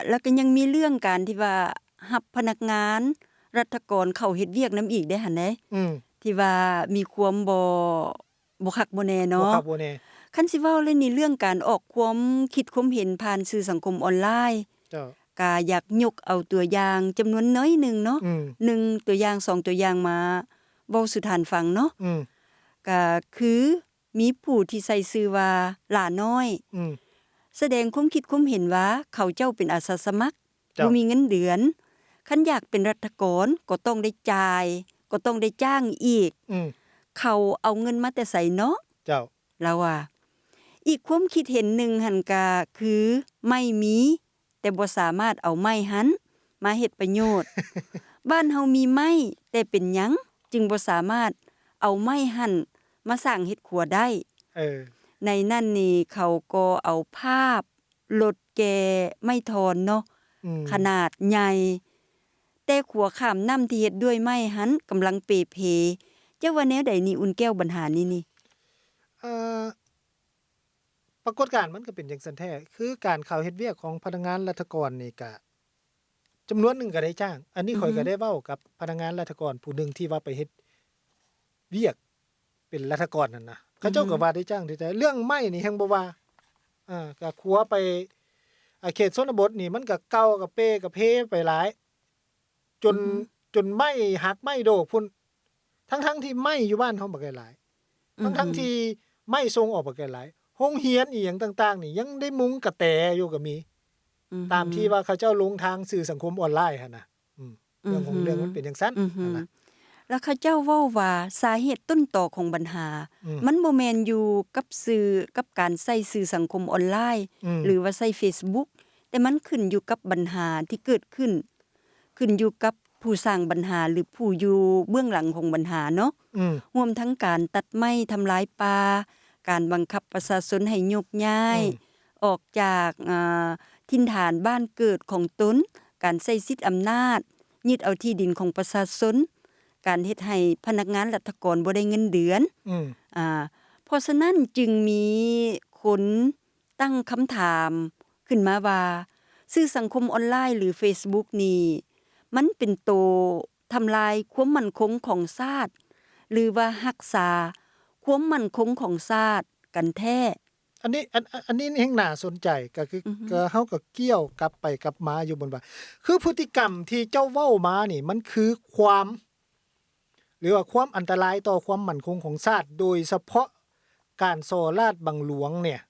ແລ້ວກໍຍັງມີເລື່ອງການທີ່ວ່າຮັບພະນັກງານລັດຖະກອນເຂົ້າເຮັດວຽກນຳອີກເດ້ຫັ້ນເດ້ ອືມ ທີ່ວ່າມີຄວາມບໍ່ ບໍ່ຄັກບໍ່ແນ່ເນາະ ບໍ່ຄັກບໍ່ແນ່ ຄັນຊິເວົ້າແລ້ວນີ້ ເລື່ອງການອອກຄວາມຄິດຄວາມເຫັນຜ່ານສື່ສັງຄົມອອນລາຍ ເຈົ້າ ກະຢາກຍົກເອົາຕົວຢ່າງຈຳນວນໜ້ອຍໜຶ່ງເນາະ ອືມ ໜຶ່ງຕົວຢ່າງ ສອງຕົວຢ່າງມາເວົ້າສູ່ທ່ານຟັງເນາະ ອືມ ກະຄື ມີຜູ້ທີ່ໃຊ້ຊື່ວ່າຫຼານ້ອຍ ອືມ ສະແດງຄວາມຄິດຄວາມເຫັນວ່າເຂົາເຈົ້າເປັນອາສາສະໝັກ ເຈົ້າ ບໍ່ມີເງິນເດືອນ ຄັນຢາກເປັນລັດຖະກອນກໍຕ້ອງໄດ້ຈ່າຍ ກໍຕ້ອງໄດ້ຈ້າງອີກ ອືມ ເຂົາເອົາເງິນມາແຕ່ໃສເນາະ ເຈົ້າ ລາວວ່າ. ອີກຄວາມຄິດເຫັນໜຶ່ງຫັ້ນກະຄື ໄມ້ມີ ແຕ່ບໍ່ສາມາດເອົາໄມ້ຫັ້ນມາເຮັດປະໂຫຍດ. ບ້ານເຮົາມີໄມ້ ແຕ່ເປັນຫຍັງຈຶ່ງບໍ່ສາມາດເອົາໄມ້ຫັ້ນມາສ້າງເຮັດຄົວໄດ້? ເອີ ໃນນັ້ນນີ້ເຂົາກໍເອົາພາບລົດແກ່ໄມ້ທ່ອນເນາະ ອືມ ຂະໜາດໃຫຍ່ ແຕ່ຂົວຂ້າມນ້ຳທີ່ເຮັດດ້ວຍໄມ້ຫັ້ນກຳລັງເປ່ເພ. ເຈົ້າວ່າແນວໃດນີ້ ອຸ່ນແກ້ວ ບັນຫານີ້ນີ້? ເອີ ປາກົດການມັນກໍເປັນຈັ່ງຊັ້ນແທ້ ຄືການເຂົ້າເຮັດວຽກຂອງພະນັກງານລັດຖະກອນນີ້ກະ ຈຳນວນໜຶ່ງກໍໄດ້ຈ້າງ. ອັນນີ້ ອືຮຶ ຂ້ອຍກໍໄດ້ເວົ້າກັບພະນັກງານລັດຖະກອນຜູ້ໜຶ່ງທີ່ວ່າໄປເຮັດວຽກເປັນລັດຖະກອນຫັ້ນນະ ເຂົາເຈົ້າ ອືຮຶ ກໍວ່າໄດ້ຈ້າງ ແຕ່ເລື່ອງໄມ້ນີ້ແຮ່ງບໍ່ວ່າ ອ່າ ກໍຂົວໄປ ອ່າ ເຂດຊົນນະບົດນີ້ ມັນກໍເກົ່າ ກໍເປ່ກໍເພໄປຫຼາຍ ຈົນ ອືຮຶ ຈົນໄມ້ຫັກໄມ້ໂດກພຸ້ນ ທັງໆທີ່ໄມ້ຢູ່ບ້ານເຮົາບັກຫຼາຍໆ ອືຮຶ ທັງໆທີ່ໄມ້ສົ່ງອອກບັກຫຼາຍໆ ໂຮງຮຽນອີ່ຫຍັງຕ່າງໆນີ້ ຍັງໄດ້ມຸງກະແຕຢູ່ກໍມີ ອືຮຶ ຕາມທີ່ວ່າເຂົາເຈົ້າລົງທາງສື່ສັງຄົມອອນລາຍຫັ້ນນະ. ອືມ ອືຮຶ ເລື່ອງຂອງເລື່ອງມັນເປັນຈັ່ງຊັ້ນ ອືຮຶ ຫັ້ນນະ ແລ້ວເຂົາເຈົ້າເວົ້າວ່າ ສາເຫດຕົ້ນຕໍຂອງບັນຫາ ອືມ ມັນບໍ່ແມ່ນຢູ່ກັບສື່ ກັບການໃຊ້ສື່ສັງຄົມອອນລາຍ ອືມ ຫຼືວ່າໃຊ້ເຟສບຸກ ແຕ່ມັນຂຶ້ນຢູ່ກັບບັນຫາທີ່ເກີດຂຶ້ນ ຂຶ້ນຢູ່ກັບຜູ້ສ້າງບັນຫາ ຫຼື ຜູ້ຢູ່ເບື້ອງຫຼັງຂອງບັນຫາເນາະ ອືມ ຮວມທັງການຕັດໄມ້ທຳລາຍປ່າ ການບັງຄັບປະຊາຊົນໃຫ້ໂຍກຍ້າຍ ອືມ ອອກຈາກ ອ່າ ຖິ່ນຖານບ້ານເກີດຂອງຕົນ, ການໃຊ້ສິດອຳນາດຍຶດເອົາທີ່ດິນຂອງປະຊາຊົນ, ການເຮັດໃຫ້ພະນັກງານລັດຖະກອນບໍ່ໄດ້ເງິນເດືອນ. ອືມ ອ່າ ເພາະສະນັ້ນຈຶ່ງມີຄົນຕັ້ງຄຳຖາມຂຶ້ນມາວ່າ ສື່ສັງຄົມອອນລາຍ ຫຼື ເຟສບຸກນີ້ ມັນເປັນໂຕທຳລາຍຄວາມໝັ້ນຄົງຂອງຊາດ ຫຼືວ່າຮັກສາຄວາມໝັ້ນຄົງຂອງຊາດກັນແທ້? ອັນນີ້ ອັນ ອັນ ອັນນີ້ແຮ່ງໜ້າສົນໃຈ ກໍຄື ອືຮຶ ກໍເຮົາກໍກ່ຽວກັບໄປກັບມາຢູ່ບົນວ່າ ຄືພຶດຕິກຳທີ່ເຈົ້າເວົ້າມານີ້ ມັນຄືຄວາມ ຫຼືວ່າຄວາມອັນຕະລາຍຕໍ່ຄວາມໝັ້ນຄົງຂອງຊາດ ໂດຍສະເພາະການສໍ້ລາດບັງຫຼວງເນຍ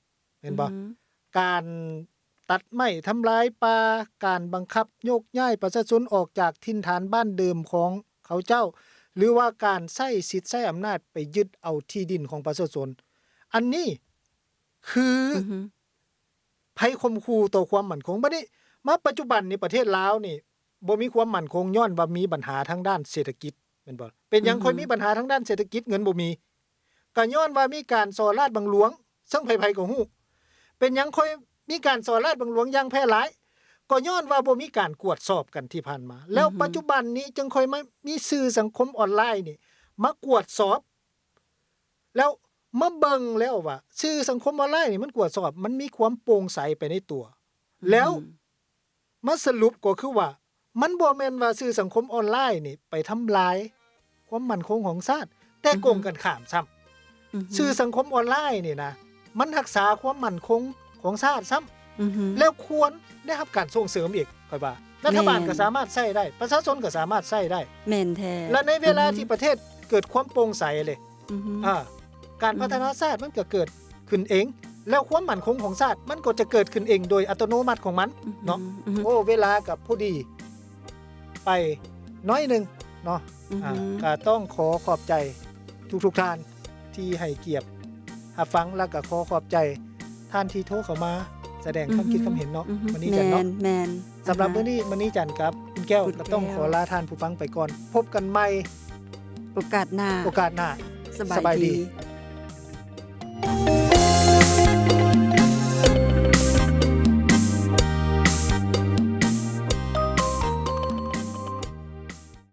ແມ່ນບໍ່? ອືຮຶ ການຕັດໄມ້ທຳລາຍປ່າ, ການບັງຄັບໂຍກຍ້າຍປະຊາຊົນອອກຈາກຖິ່ນຖານບ້ານເດີມຂອງເຂົາເຈົ້າ ຫຼືວ່າການໃຊ້ສິດໃຊ້ອຳນາດໄປຍຶດເອົາທີ່ດິນຂອງປະຊາຊົນ ອັນນີ້ ຄື ອືຮຶ ໄພຂົ່ມຂູ່ຕໍ່ຄວາມໝັ້ນຄົງ. ບັດນີ້ມາປັດຈຸບັນນີ້ ປະເທດລາວນີ້ບໍ່ມີຄວາມໝັ້ນຄົງ ຍ້ອນວ່າມີບັນຫາທາງດ້ານເສດຖະກິດ ແມ່ນບໍ່? ເປັນຫຍັງ ອືຮຶ ຄ່ອຍມີບັນຫາທາງດ້ານເສດຖະກິດ ເງິນບໍ່ມີ? ກໍຍ້ອນວ່າມີການສໍ້ລາດບັງຫຼວງ ເຊິ່ງໃຜໆກໍຮູ້. ເປັນຫຍັງຄ່ອຍມີການສໍ້ລາດບັງຫຼວງຢ່າງແຜ່ຫຼາຍ? ກໍຍ້ອນວ່າບໍ່ມີການກວດສອບກັນທີ່ຜ່ານມາ ແລ້ວ ອືຮຶ ປັດຈຸບັນນີ້ຈຶ່ງຄ່ອຍມາມີສື່ສັງຄົມອອນລາຍນີ້ມາກວດສອບ ແລ້ວມາເບິ່ງແລ້ວວ່າ ສື່ສັງຄົມອອນລາຍນີ້ມັນກວດສອບ ມັນມີຄວາມໂປ່ງໃສໄປໃນຕົວ ອືຮຶ ແລ້ວມາສະຫຼຸບກໍຄືວ່າ ມັນບໍ່ແມ່ນວ່າສື່ສັງຄົມອອນລາຍນີ້ໄປທຳລາຍຄວາມໝັ້ນຄົງຂອງຊາດ ແຕ່ ອືຮຶ ກົງກັນຂ້າມຊ້ຳ ອືຮຶ ສື່ສັງຄົມອອນລາຍນີ້ນະ ມັນຮັກສາຄວາມໝັ້ນຄົງຂອງຊາດຊ້ຳ ອືຮຶ ແລ້ວຄວນໄດ້ຮັບການສົ່ງເສີມອີກ ຂ້ອຍວ່າ ລັດຖະບານ ແມ່ນ ກໍສາມາດໃຊ້ໄດ້ ປະຊາຊົນກໍສາມາດໃຊ້ໄດ້ ແມ່ນແທ້ ແລະ ໃນເວລາ ອືຮຶ ທີ່ປະເທດເກີດຄວາມໂປ່ງໃສເລີຍ ອືຮຶ ອ່າ ການ ອືຮຶ ພັດທະນາຊາດມັນກໍເກີດຂຶ້ນເອງ ແລ້ວຄວາມໝັ້ນຄົງຂອງຊາດມັນກໍຈະເກີດຂຶ້ນເອງໂດຍອັດຕະໂນມັດຂອງມັນ ອືຮຶ ເນາະ ອືຮຶ ໂອ້ ເວລາກໍພໍດີໄປໜ້ອຍໜຶ່ງເນາະ ອືຮຶ ອ່າ ກໍຕ້ອງຂໍຂອບໃຈທຸກໆທ່ານ ທີ່ໃຫ້ກຽດຮັບຟັງ ແລ້ວກໍຂໍຂອບໃຈທ່ານທີ່ໂທເຂົ້າມາສະແດງຄຳຄິດຄຳເຫັນເນາະ ອືຮຶ ມື້ນີ້ກັນເນາະ ແມ່ນໆ ສຳລັບ ອ່າຮະ ມື້ນີ້ ມື້ນີ້ຈັນກັບຄຸນແກ້ວ ຄຸນແກ້ວ ກໍຕ້ອງຂໍລາທ່ານຜູ້ຟັງໄປກ່ອນ ພົບກັນໃໝ່ໂອກາດໜ້າ ໂອກາດໜ້າ ສະບາຍດີ ສະບາຍດີ.